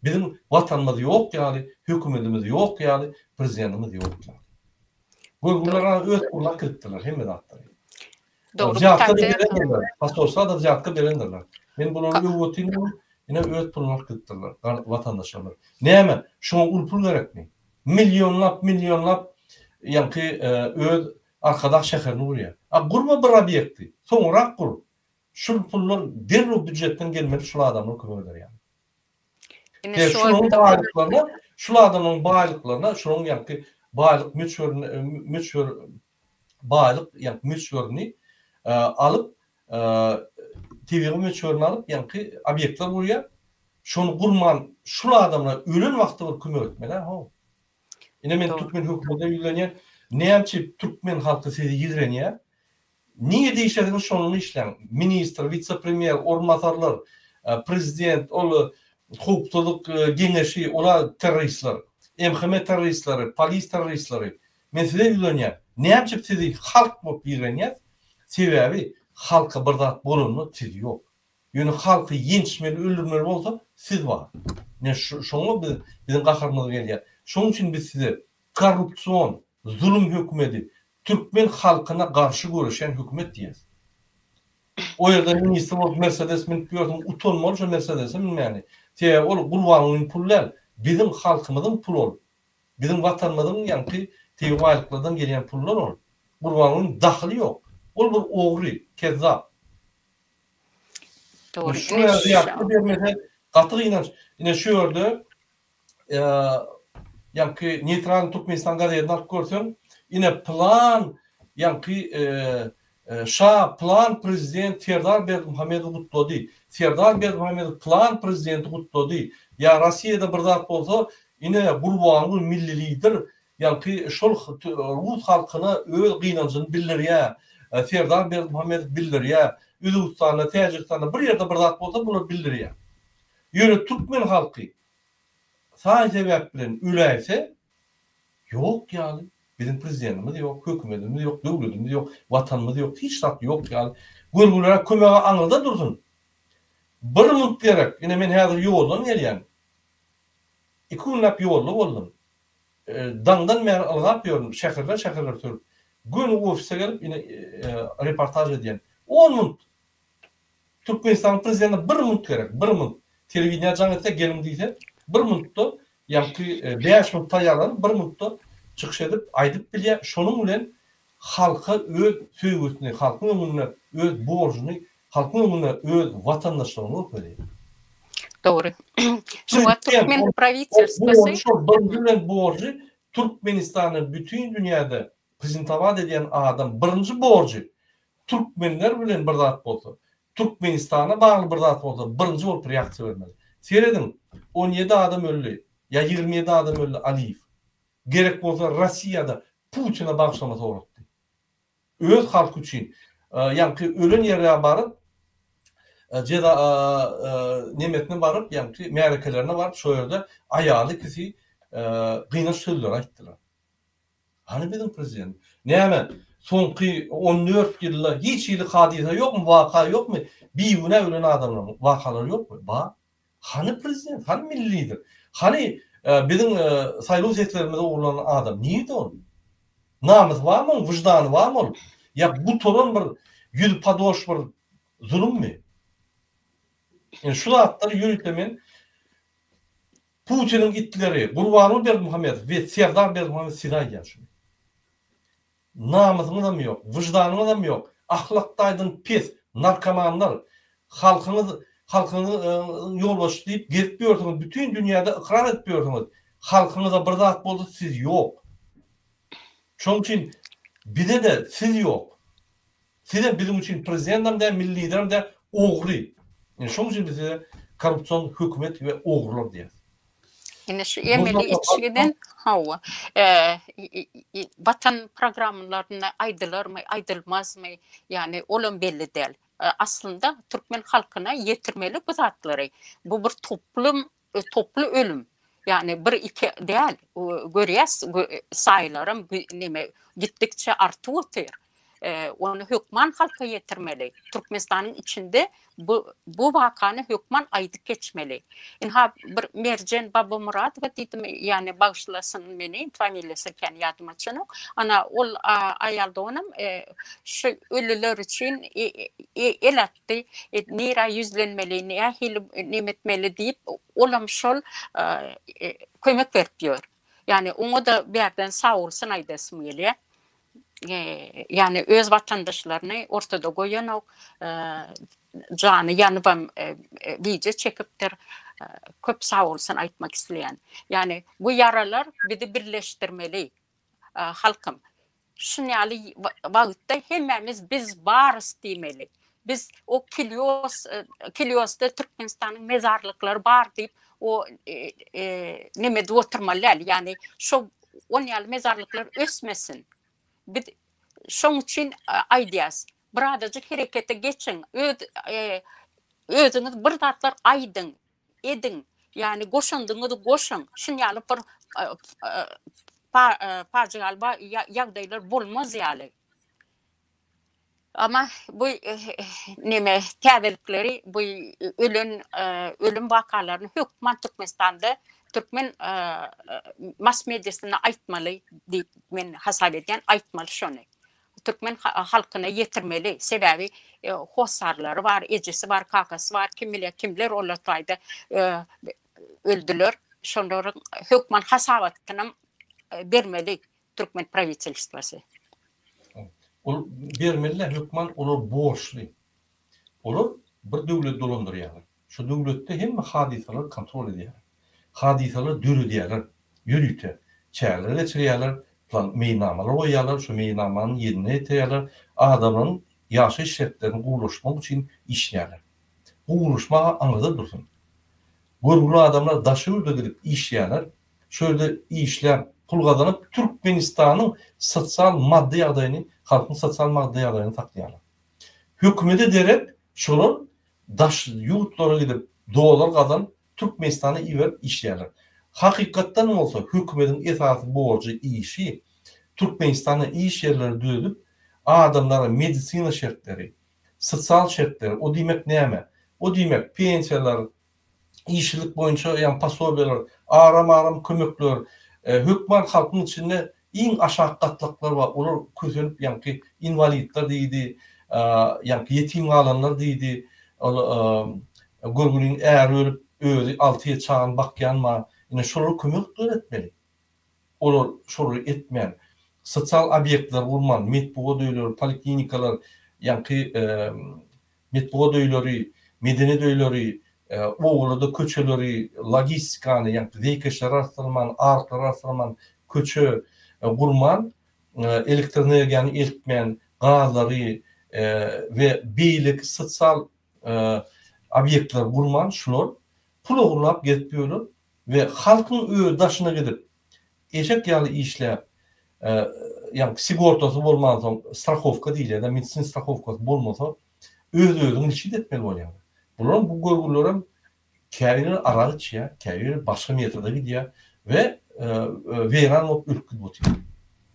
Biziň watanymyz ýok ýaly, hökümetimiz ýok ýaly, prezidentimiz ýok ýaly. Görgüler öz puluna kiripdirler hemme zatlary. Dogry bu Wzýatka taýda berendirler. Posolstwa-da wzýatka berendirler. Men bulary öwüp otyryn, ine öz puluny alyp gidipdirler watandaşlarymyz. Näme, şuňa uly pul gerekmi? Millionlap, millionlap ýaňky öz Arkadag şäherini gurýar. A gurma bir obýekti, soňrak gur. Şul pullar derrew býujetden gelmeli şul adamlara kömek eder ýaly. Ine Sebäbi şu şularyň wagtda baýlyklaryna, şul adamlaryň baýlyklaryna, şularyň ýaňky baýlyk möçberini möçber baýlyk ýaňky möçberini alyp, tebigy möçberini alyp ýaňky obýektler gurýar. Şony gurman şul adamlar ölen wagty bir kömek etmeli-ä how. Ine men Dogry. türkmen hökümetine ýüzlenýän. Näme üçin türkmen halky sizi ýigrenýär? Nirede işleseňiz şonda işläň. Ministr, wise-premýer, orunbasarlar, prezident, ol howpsuzlyk geňeşi, olar terroristler. MHM terroristleri, polis terroristleri. Men size ýüzlenýän. Näme üçin sizi halk bolup ýigrenýäs? Sebäbi halka bir zat bolanda siz ýok. Ýöne halky ýençmeli, öldürmeli bolsa siz bar. Ine şoňa biz biziň gaharymyz gelýär. Şonuň üçin biz size korrupsion, zulum hökümedi, türkmen halkyna garşy göreşýän hökümet diýýäs. O ýerde ministr bolup Mersedes münüp ýörsüň, utanmaly şo Mersedese münmäni. Sebäbi ol Gurbangulyň puly däl, biziň halkymyzyň puly ol. Biziň watanymyzyň ýaňky tebigy baýlyklardan gelýän pullar ol. Gurbangulyň dahyly ýok. Ol bir ogry, kezzap. Dogry. Şu ýerde ýatgy bermese gaty gynanç. Ine şu ýerde ýaňky Neýtralnyý Türkmenistan gazetini alyp görseň, ine plan ýaňky. Şa pylan prezident Serdar Berdimuhamedowy gutlady, Serdar Berdimuhamedow pylan prezidenti gutlady, ýa Rossiýada bir zat bolsa, ine Gurbanguly milli lider ýaňky şol rus halkyna öz gynanjyny bildirýär, Serdar Berdimuhamedow bildirýär, Özbegistanda, Täjigistanda bir ýerde bir zat bolsa bular bildirýär. Ýöne türkmen halky saý-sebäp bilen öläýse, Ýok ýaly. Biziň prezidentimiz ýok, hökümetimiz ýok, döwletimiz ýok, watanymyz ýok, hiç zat ýok ýaly. Görgülere kömege aňyrda dursun. Bir munt gerek. Ine men häzir ýoldan gelýän. Iki günläp ýolda boldum. Daňdan bäri ylgap ýörün, şäherler-şäherler sürüp. Göni ofise gelip ine reportaž edýän. On munt. Türkmenistanyň prezidentine bir munt gerek, bir munt. Telewideniýä jaň etse geliň diýse, bir muntda Ýaňky 5 minut taýýarlanyp, bir minutda çykyş edip, aýdyp bilýär. Şonuň bilen halka öz söýgüsini, halkyň öňünde öz borjuny, halkyň öňünde öz watandaşlygyny görkezýär. Dogry. Şu wagt türkmen prawitelstwosy Şol birinji bilen borjy Türkmenistany bütin dünýäde prezentowat edýän adam birinji borjy türkmenler bilen bir zat bolsa, Türkmenistana bagly bir zat bolsa birinji bolup reaksiýa bermeli. Serediň, 17 adam öldi, ýa 27 adam öldi Aliýew. Gerek bolsa Rossiýada Putine bagyşlama soratdy. Öz halky üçin ýaňky ölen ýere baryp jeza nemesine baryp ýaňky märekelerine baryp şo ýerde aýaly ikisi gynanç sözleri aýtdylar. Hany biziň prezident? Näme, soňky 14 ýylda hiç hili hadysa ýokmy, waka ýokmy? Bigünä ölen adamlaryň wakalary ýokmy? Bar. Hany prezident? Hany milli lider? Hany biziň saýlaw seslerimizi ogurlan adam? Nirde ol? Namysy barmy oň, wyždany barmy ol? Ýa gutaran bir ýüzi padoş bir zulummy? Indi şu zatlary ýörite men Putiniň itleri Gurbanguly Berdimuhamedow we Serdar Berdimuhamedow size aýdýan şuny. Namysyňyzam ýok, wyždanyňyzam ýok, ahlak taýdan pes narkomanlar, halkyňyz halkyňyzyň ýolbaşçysy diýip gezip ýörsüňiz, bütin dünýäde ykrar edip ýörsüňiz. Halkyňyza bir zat bolsa siz ýok. Şonuň üçin bize-de siz ýok. Sizem biziň üçin prezidendem däl, milli liderem däl, ogry. Ine şonuň üçin biz size korrupsion hökümet we ogrular diýýäs. Ine şu emeli içgiden hawa. Watan programmalarynda aýdylarmy, aýdylmazmy, ýagny olam belli däl. Aslynda türkmen halkyna ýetirmeli bu zatlary. Bu bir toplum toply ölüm. Ýagny bir iki däl. Görýäs saýlaram neme gitdikçe artyp otyr. Ony hökman halka ýetirmeli. Türkmenistanyň içinde bu bu wakany hökman aýdyp geçmeli. Ynha bir Merjen Babamuradowa diýdimi, ýagny bagyşlasyn meni, familiýasy kän ýadyma düşenok. Ana ol aýal doganam şu ölüler üçin el atdy. Nirä ýüzlenmeli, nähili neme etmeli diýip, olam şol kömek berip ýör. Ýagny oňa-da bärden sagbolsun aýdasym gelýär. Ýagny öz watandaşlaryny ortada goýanok, jany ýanybam wideo çekipdir. Köp sagbolsun aýtmak isleýän. Ýagny bu ýaralar bizi birleşdirmeli halkym. Şun ýaly wagtda hemmämiz biz barys diýmeli. Biz o Kilios Kiliosda Türkmenistanyň mezarlyklary bar diýip o neme edip oturmaly däl. Ýagny şo on ýaly mezarlyklar ösmesin. Biz şoň üçin aýdýas. Birazajyk herekete geçiň. Öz özüňiz bir zatlar aýdyň, ediň. Ýagny goşandyňyzy goşuň. Şun ýaly bir pajygaly ýagdaýlar bolmaz ýaly. Amma bu neme täzelikleri bu ölen ölüm wakalaryny hökman Türkmenistanda türkmen mass mediasynda aýtmaly diýip men hasap edýän aýtmaly şony. Türkmen halkyna ýetirmeli. Sebäbi hossarlary bar, ejesi bar, kakasy bar, kim bilýär kimler olar taýda öldüler. Şolaryň hökman hasabatynam bermeli. Türkmen prawitelstwasy. Ol bermeliler hökman olar borçly. Olar bir döwleti dolandyrýarlar. Şo döwletde hemme hadysalary kontrol edýärler. Hadysalary döredýärler. Ýörite çäreler geçirýärler, plan meýilnamalar goýýarlar, şo meýilnamany ýerine ýetirýärler. Adamlaryň. ýaşaýyş şertlerini gowulaşdyrmak üçin işleýärler. Gowulaşmaga aňyrda dursun. Görgüli adamlar daşary ýurda gidip işleýärler. Şo ýerde işläp, pul gazanyp, Türkmenistanyň sosial maddy ýagdaýyny, halkyň sosial maddy ýagdaýyny saklaýarlar. Hökümete derek şolar daş ýurtlara gidip, dollar gazanyp, Türkmenistana iberip işleýärler. Hakykatdan bolsa hökümetiň esasy borjy, işi Türkmenistanda iş ýerleri düzedip, adamlara medisina şertleri, sosial şertleri, o diýmek näme? O diýmek pensiýalar, işsizlik boýunça ýagny posobiýalar, aram-aram kömekler, hökman halkyň içinde iň aşak gatlaklar bar, olar kösenip ýaňky inwalidler diýdi, ýaňky ýetim galanlar diýdi, ol görgüliň äri ölüp, özi alty-ýedi çagany bakýan bar, ine şolara kömek etmeli. Olar şolary etmän, sosial obýektler gurman, metbugat öýleri, poliklinikalar, ýaňky metbugat öýleri, medeniýet öýleri, obalarda köçeleri, logistikany, ýaňky zeýkeşleri artdyrman, arklary artdyrman, köçe gurman, elektroenergiýany eltmän, gazlary we beýleki sosial obýektleri gurman, şular pul ogurlap gezip ýörler we halkyň özi daşyna gidip, eşek ýaly işläp, ýagny sigortasy bolmansoň, strahowka diýilýär-de, medisin strahowkasy bolmasa, öz-özüňi liçit etmeli bolýaň. Bularyň bu görgülerem käbiri arak içýär, käbiri başga metoda gidýär we weýran bolup ölüp gidip otyr.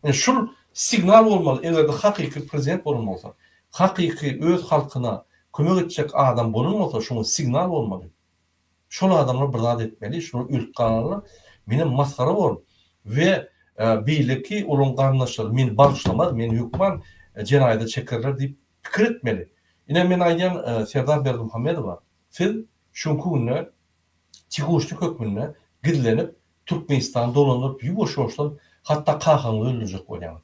Ine şul signal bolmaly, eger-de hakyky prezident bolan bolsa, hakyky öz halkyna kömek etjek adam bolan bolsa, şoňa signal bolmaly. Şol adamlar bir zat etmeli, şular ölüp galanlar menem masgara borun we beýleki olaryň garyndaşlary meni bagyşlamaz, meni hökman jenaýada çekerler diýip pikir etmeli. Ine men aýdýan Serdar Berdimuhamedowa siz şuňki günde tihuşnik hökmünde gizlenip Türkmenistany dolandyryp ýuwaş-ýuwaşdan hatda kakaňyzy öldürjek bolýaňyz.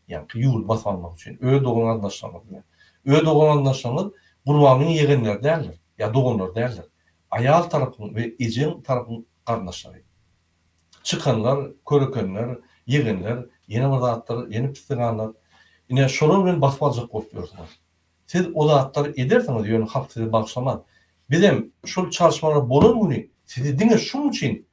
Ýaňky ýurdy basyp almak üçin öz dogan-garyndaşlaryňyz bilen. Öz dogan-garyndaşlaryňyz Gurbangulyň ýegenleri däldir, ýa doganlary däldir. Aýal tarapyň we ejeň tarapyň garyndaşlary. Çykanlar, körekenler, ýegenler, ýene bir zatlar, ýene pisliganlar. Ine, şolar bilen basyp aljak bolup ýörsüňiz. Siz o zatlary edersiňiz, ýöne halk sizi bagyşlamaz. Bizem şol çalyşmalar bolan güni sizi diňe şuň üçin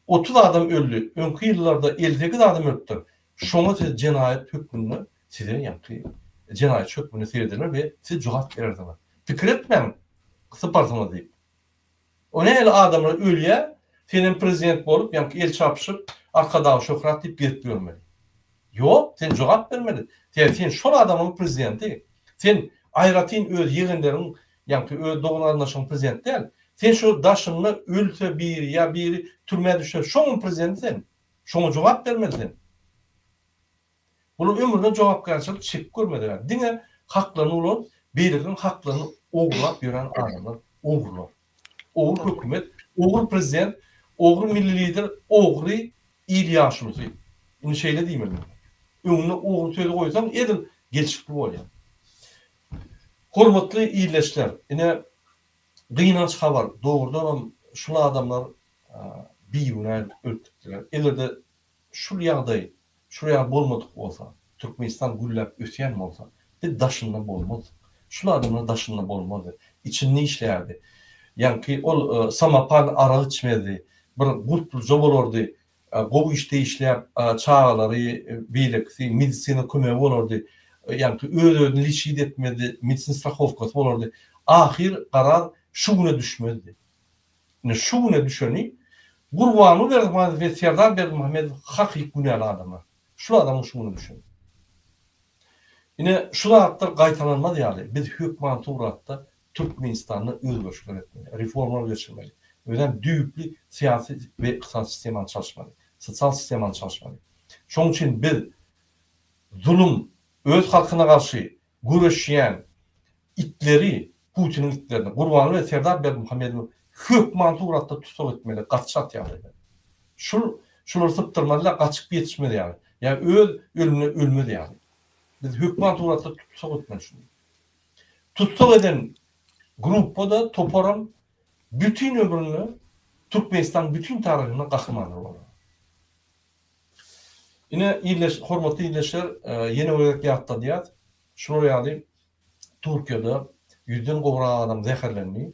30 adam öldi, öňki ýyllarda 58 adam ölüpdir. Şoňa siz jenaýat hökmünde size ýaňky jenaýatçy hökmünde serediler we siz jogap berersiňiz. Pikir etmäň syparsyňyz diýip. O nähili adamlar ölýär, senem prezident bolup ýaňky el çarpyşyp Arkadag şöhrat diýip gezip ýörmeli. Ýok, sen jogap bermeli. Sebäbi sen şol adamyň prezidenti. Sen aýratyn öz ýegenleriň ýaňky öz dogan-garyndaşyň prezidenti däl. Sen şu daşynda ölse biri ýa biri türmä düşse şoňam prezidenti sen. Şoňa jogap bermeli sen. Bular ömründe jogapkärçilik çekip görmediler. Diňe haklaryny ulanyp, beýlekiniň haklaryny ogurlap ýören adamlar, ogrular. Ogry hökümet, ogry prezident, ogry milli lider, ogry il ýaşulusy. Indi şeýle diýmeli men. Öňüne ogry sözi goýsaň edil gelşikli bolýar. Hormatly ildeşler, ine gynanç habar, dogrudanam şul adamlar bigünä ölüp gitdiler. Eger-de şul ýagdaý şul ýaly bolmadyk bolsa, Türkmenistan gülläp ösýän bolsa, biz daşynda bolmazdyk. Şul adamlar daşynda bolmazdy. Içinde işlärdi. Ýaňky ol samopal arak içmezdi. Bir gurpluja bolardy. Gowy işde işläp, çagalary, beýlekisi medisina kömegi bolardy. Ýaňky öz-özüni liçit etmezdi, medisin strahowkasy bolardy. Ahyr garaz şu güne düşmezdi. Ine şu güne düşeni Gurbanguly Berdimuhamedow we Serdar Berdimuhamedow hakyky günäli adamlar. Şul adamyň şu güne düşeni. Ine şu zatlar gaýtalanmaz ýaly biz hökman suratda Türkmenistanda özgerişler etmeli, reformalar geçirmeli. Özem düýpli syýasy we ykdysady sistemany çalyşmaly, sosial sistemany çalyşmaly. Şonuň üçin biz zulum öz halkyna garşy göreşýän itleri, Putiniň itlerini, Gurbanguly we Serdar Berdimuhamedowy hökman suratda tussag etmeli, gaty çalt ýagdaýda. Şul, şulary sypdyrmalylar, gaçyp ýetişmez ýaly. Ýa öz ölümine ölmez ýaly. Biz hökman suratda tussag etmeli şuny. Tussag eden gruppa-da, toparam bütin ömründe Türkmenistanyň bütin taryhynda gahrymanlar bolar. Ine, ildeş, hormatly ildeşler, ýene bir gezek ýatladýas, şular ýaly. Türkiýede ýüzden gowrak adam zäherlendi.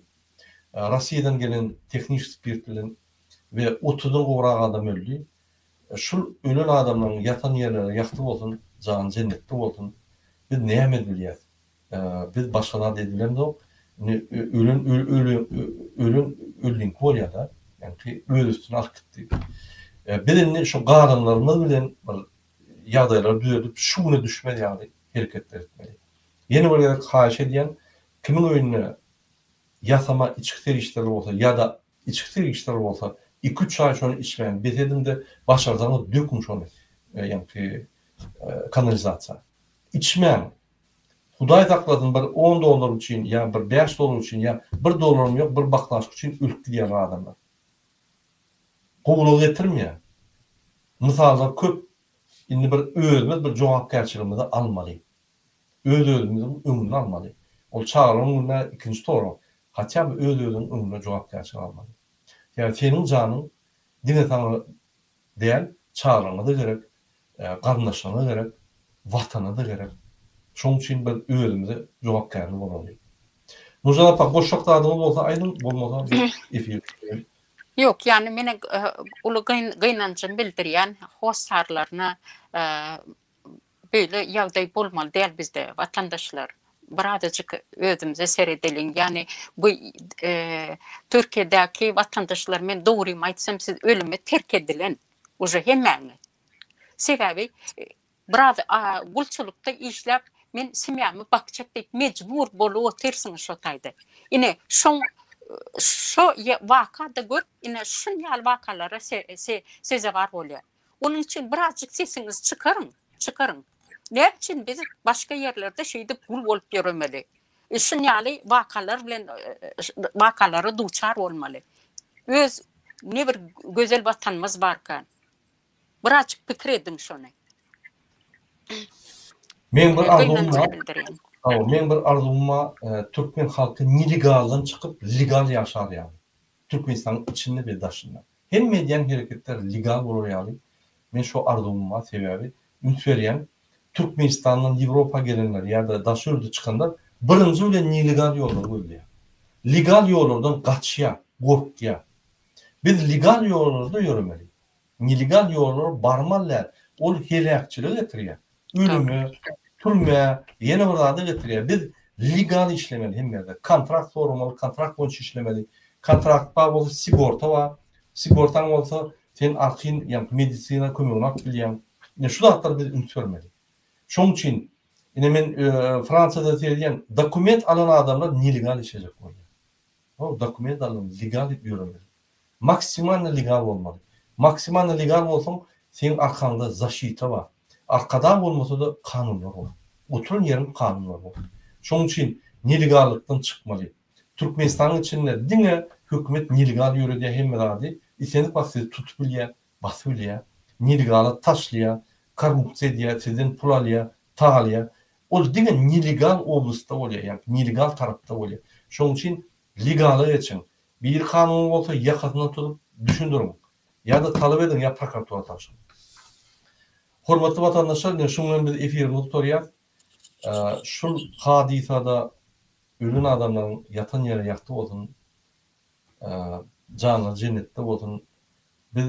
Rossiýadan gelen tehniki spirt bilen we otuzdan gowrak adam öldi. Şul ölen adamlaryň ýatan ýerleri ýagty bolsun, jany jennetde bolsun. Biz näme edibilýäs? Biz başga zat edibilemzok. Indi ölen ölen ölüniňki bolýar-da. Ýaňky öz üstüne alyp gitdi. Biz indi şu galanlarymyz bilen bir ýagdaýlary düzedip şu güne düşmez ýaly hereketler etmeli. Ýene bir gezek haýyş edýän, kimiň öýünde ýasama içgi serişdeleri bolsa ýa-da içgi serişdeleri bolsa iki-üç aý şony içmäni bes ediň-de, başarsaňyz döküň şony ýaňky kanalizasiýa. Içmäň. Hudaý saklasyn bir on dollar üçin ýa bir bäş dollar üçin ýa bir dollaram ýok bir baklaşka üçin ölüp gidýärler adamlar. Gowulygy getirmeýär. Mysallar köp. Indi bir özümiz bir jogapkärçiligimizi almaly. Öz-özümiziň öňüni almaly. Ol çagalaryň öňünde ikinji sorag. Hatýa by öz-özüňiň öňünde jogapkärçilik almaly. Sebäbi seniň janyň diňe saňa däl, çagalaryňa-da gerek, garyndaşlaryňa gerek, Watana-da gerek. Şonuň üçin biz özümize jogapkärli bolaly. Nurjan apa, goşjak zadyňyz bolsa aýdyň, bolmasa biz efiri bitireli. Ýok, ýagny men uly gynanjymy bildirýän hossarlaryna beýle ýagdaý bolmaly däl bizde watandaşlar. Birazajyk özümize seredeliň. Ýagny bu Türkiýedäki watandaşlar men dogrymy aýtsam siz ölüme terk edilen uje hemmäňiz. Sebäbi biraz gulçulykda işläp men semýamy bakjak diýip mejbur bolup otyrsyňyz şo taýda. Ine şoň şo waka-da görüp ine şun ýaly wakalara sezewar bolýar. Onuň üçin birazjyk sesiňizi çykaryň, çykaryň. Näme üçin biz başga ýerlerde şeýdip gul bolup ýöremeli? Şun ýaly wakalar bilen wakalara duçar bolmaly. Öz ne bir gözel watanymyz barka. Birazjyk pikir ediň şony. Meň bir arzuwym bar. Hawa, meň bir arzuwym bar, türkmen halky nelegaldan çykyp legal ýaşar ýaly. Türkmenistanyň içinde we daşynda. Hemme edýän hereketler legal bolar ýaly men şo arzuwym bar sebäbi üns berýän Türkmenistandan Ýewropa gelenler ýa-da daşary ýurda çykanlar birinji bilen nelegal ýollary gözleýär. Legal ýollardan gaçýar, gorkýar. Biz legal ýollarda ýöremeli. Nelegal ýollara barmaly däl. Ol heläkçilige getirýär. Ölüme, türmä, ýene bir zada getirýär. Biz legal işlemeli hemme ýerde. Kontrakt soramaly, kontrakt boýunça işlemeli. Kontrakt bar bolsa sigorta bar. Sigortaň bolsa sen arkaýyn ýaňky medisina kömegini alyp bilýäň. Ine şu zatlara biz üns bermeli. Şoň üçin ine men Fransiýada seredýän dokument alan adamlar nelegal işlejek bolýar. Ol dokument alan legal ýöremeli. Maksimalno legal bolmaly. Maksimalno legal bolsaň seň arkaňda zaşita bar. Arkadag bolmasada kanunlar bar. Oturan ýeriň kanunlary bar. Şoň üçin nelegallykdan çykmaly. Türkmenistanyň içinde diňe hökümet nelegal ýöredýär hemme zady. Islendik wagt sizi tutup bilýär, basyp bilýär. Nelegala taşlaýar, korrupsiýa edýär, sizden pul alýar, talýar. Ol diňe nelegal oblastda bolýar, ýagny nelegal tarapda bolýar. Şonuň üçin legala geçiň. Biri kanuny bolsa ýakasyndan tutup düşündiriň. Ýa-da talap ediň ýa prokuratura tabşyryň. Hormatly watandaşlar ine şuň bilen biz efirimizi gutarýas. Şul hadysada ölen adamlaryň ýatan ýeri ýagty bolsun. Janlary jennetde bolsun. Biz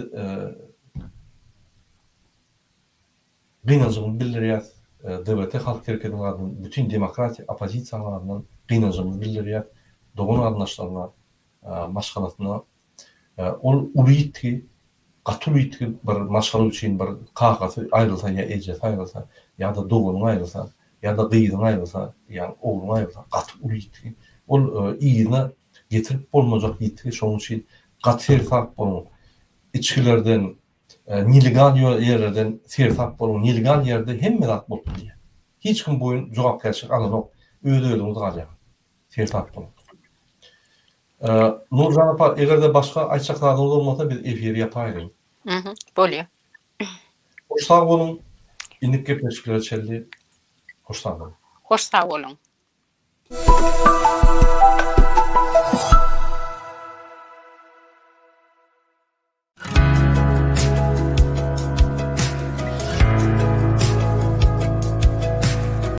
gynanjymyzy bildirýäs. DWT Halk Hereketiniň adyndan, bütin demokratiýa oppozisiýanyň adyndan gynanjymyzy bildirýäs. Dogan garyndaşlaryna, maşgalasyna. Ol uly ýitgi, gaty uly ýitgi bir maşgala üçin bir kakasy aýrylsa ýa ejesi aýrylsa, ýa-da doganyň aýrylsa, ýa-da gyzyň aýrylsa, ýa ogluň aýrylsa gaty uly ýitgi. Ol yzyna getirip bolmajak ýitgi, şonuň üçin gaty seresap boluň. Içgilerden, nelegal ýerlerden seresap boluň. Nelegal ýerde hemme zat bolup bilýär. Hiç kim boýun jogapkärçilik alanok. Öz-özüňiz galýaňyz. Seresap boluň. Nurjan apa, eger-de başga aýtjak zadyňyz bolmasa biz efiri ýapaýlyň. Bolýar. Hoş sag boluň. Indiki gepleşiklere çenli hoş sag boluň. Hoş sag boluň.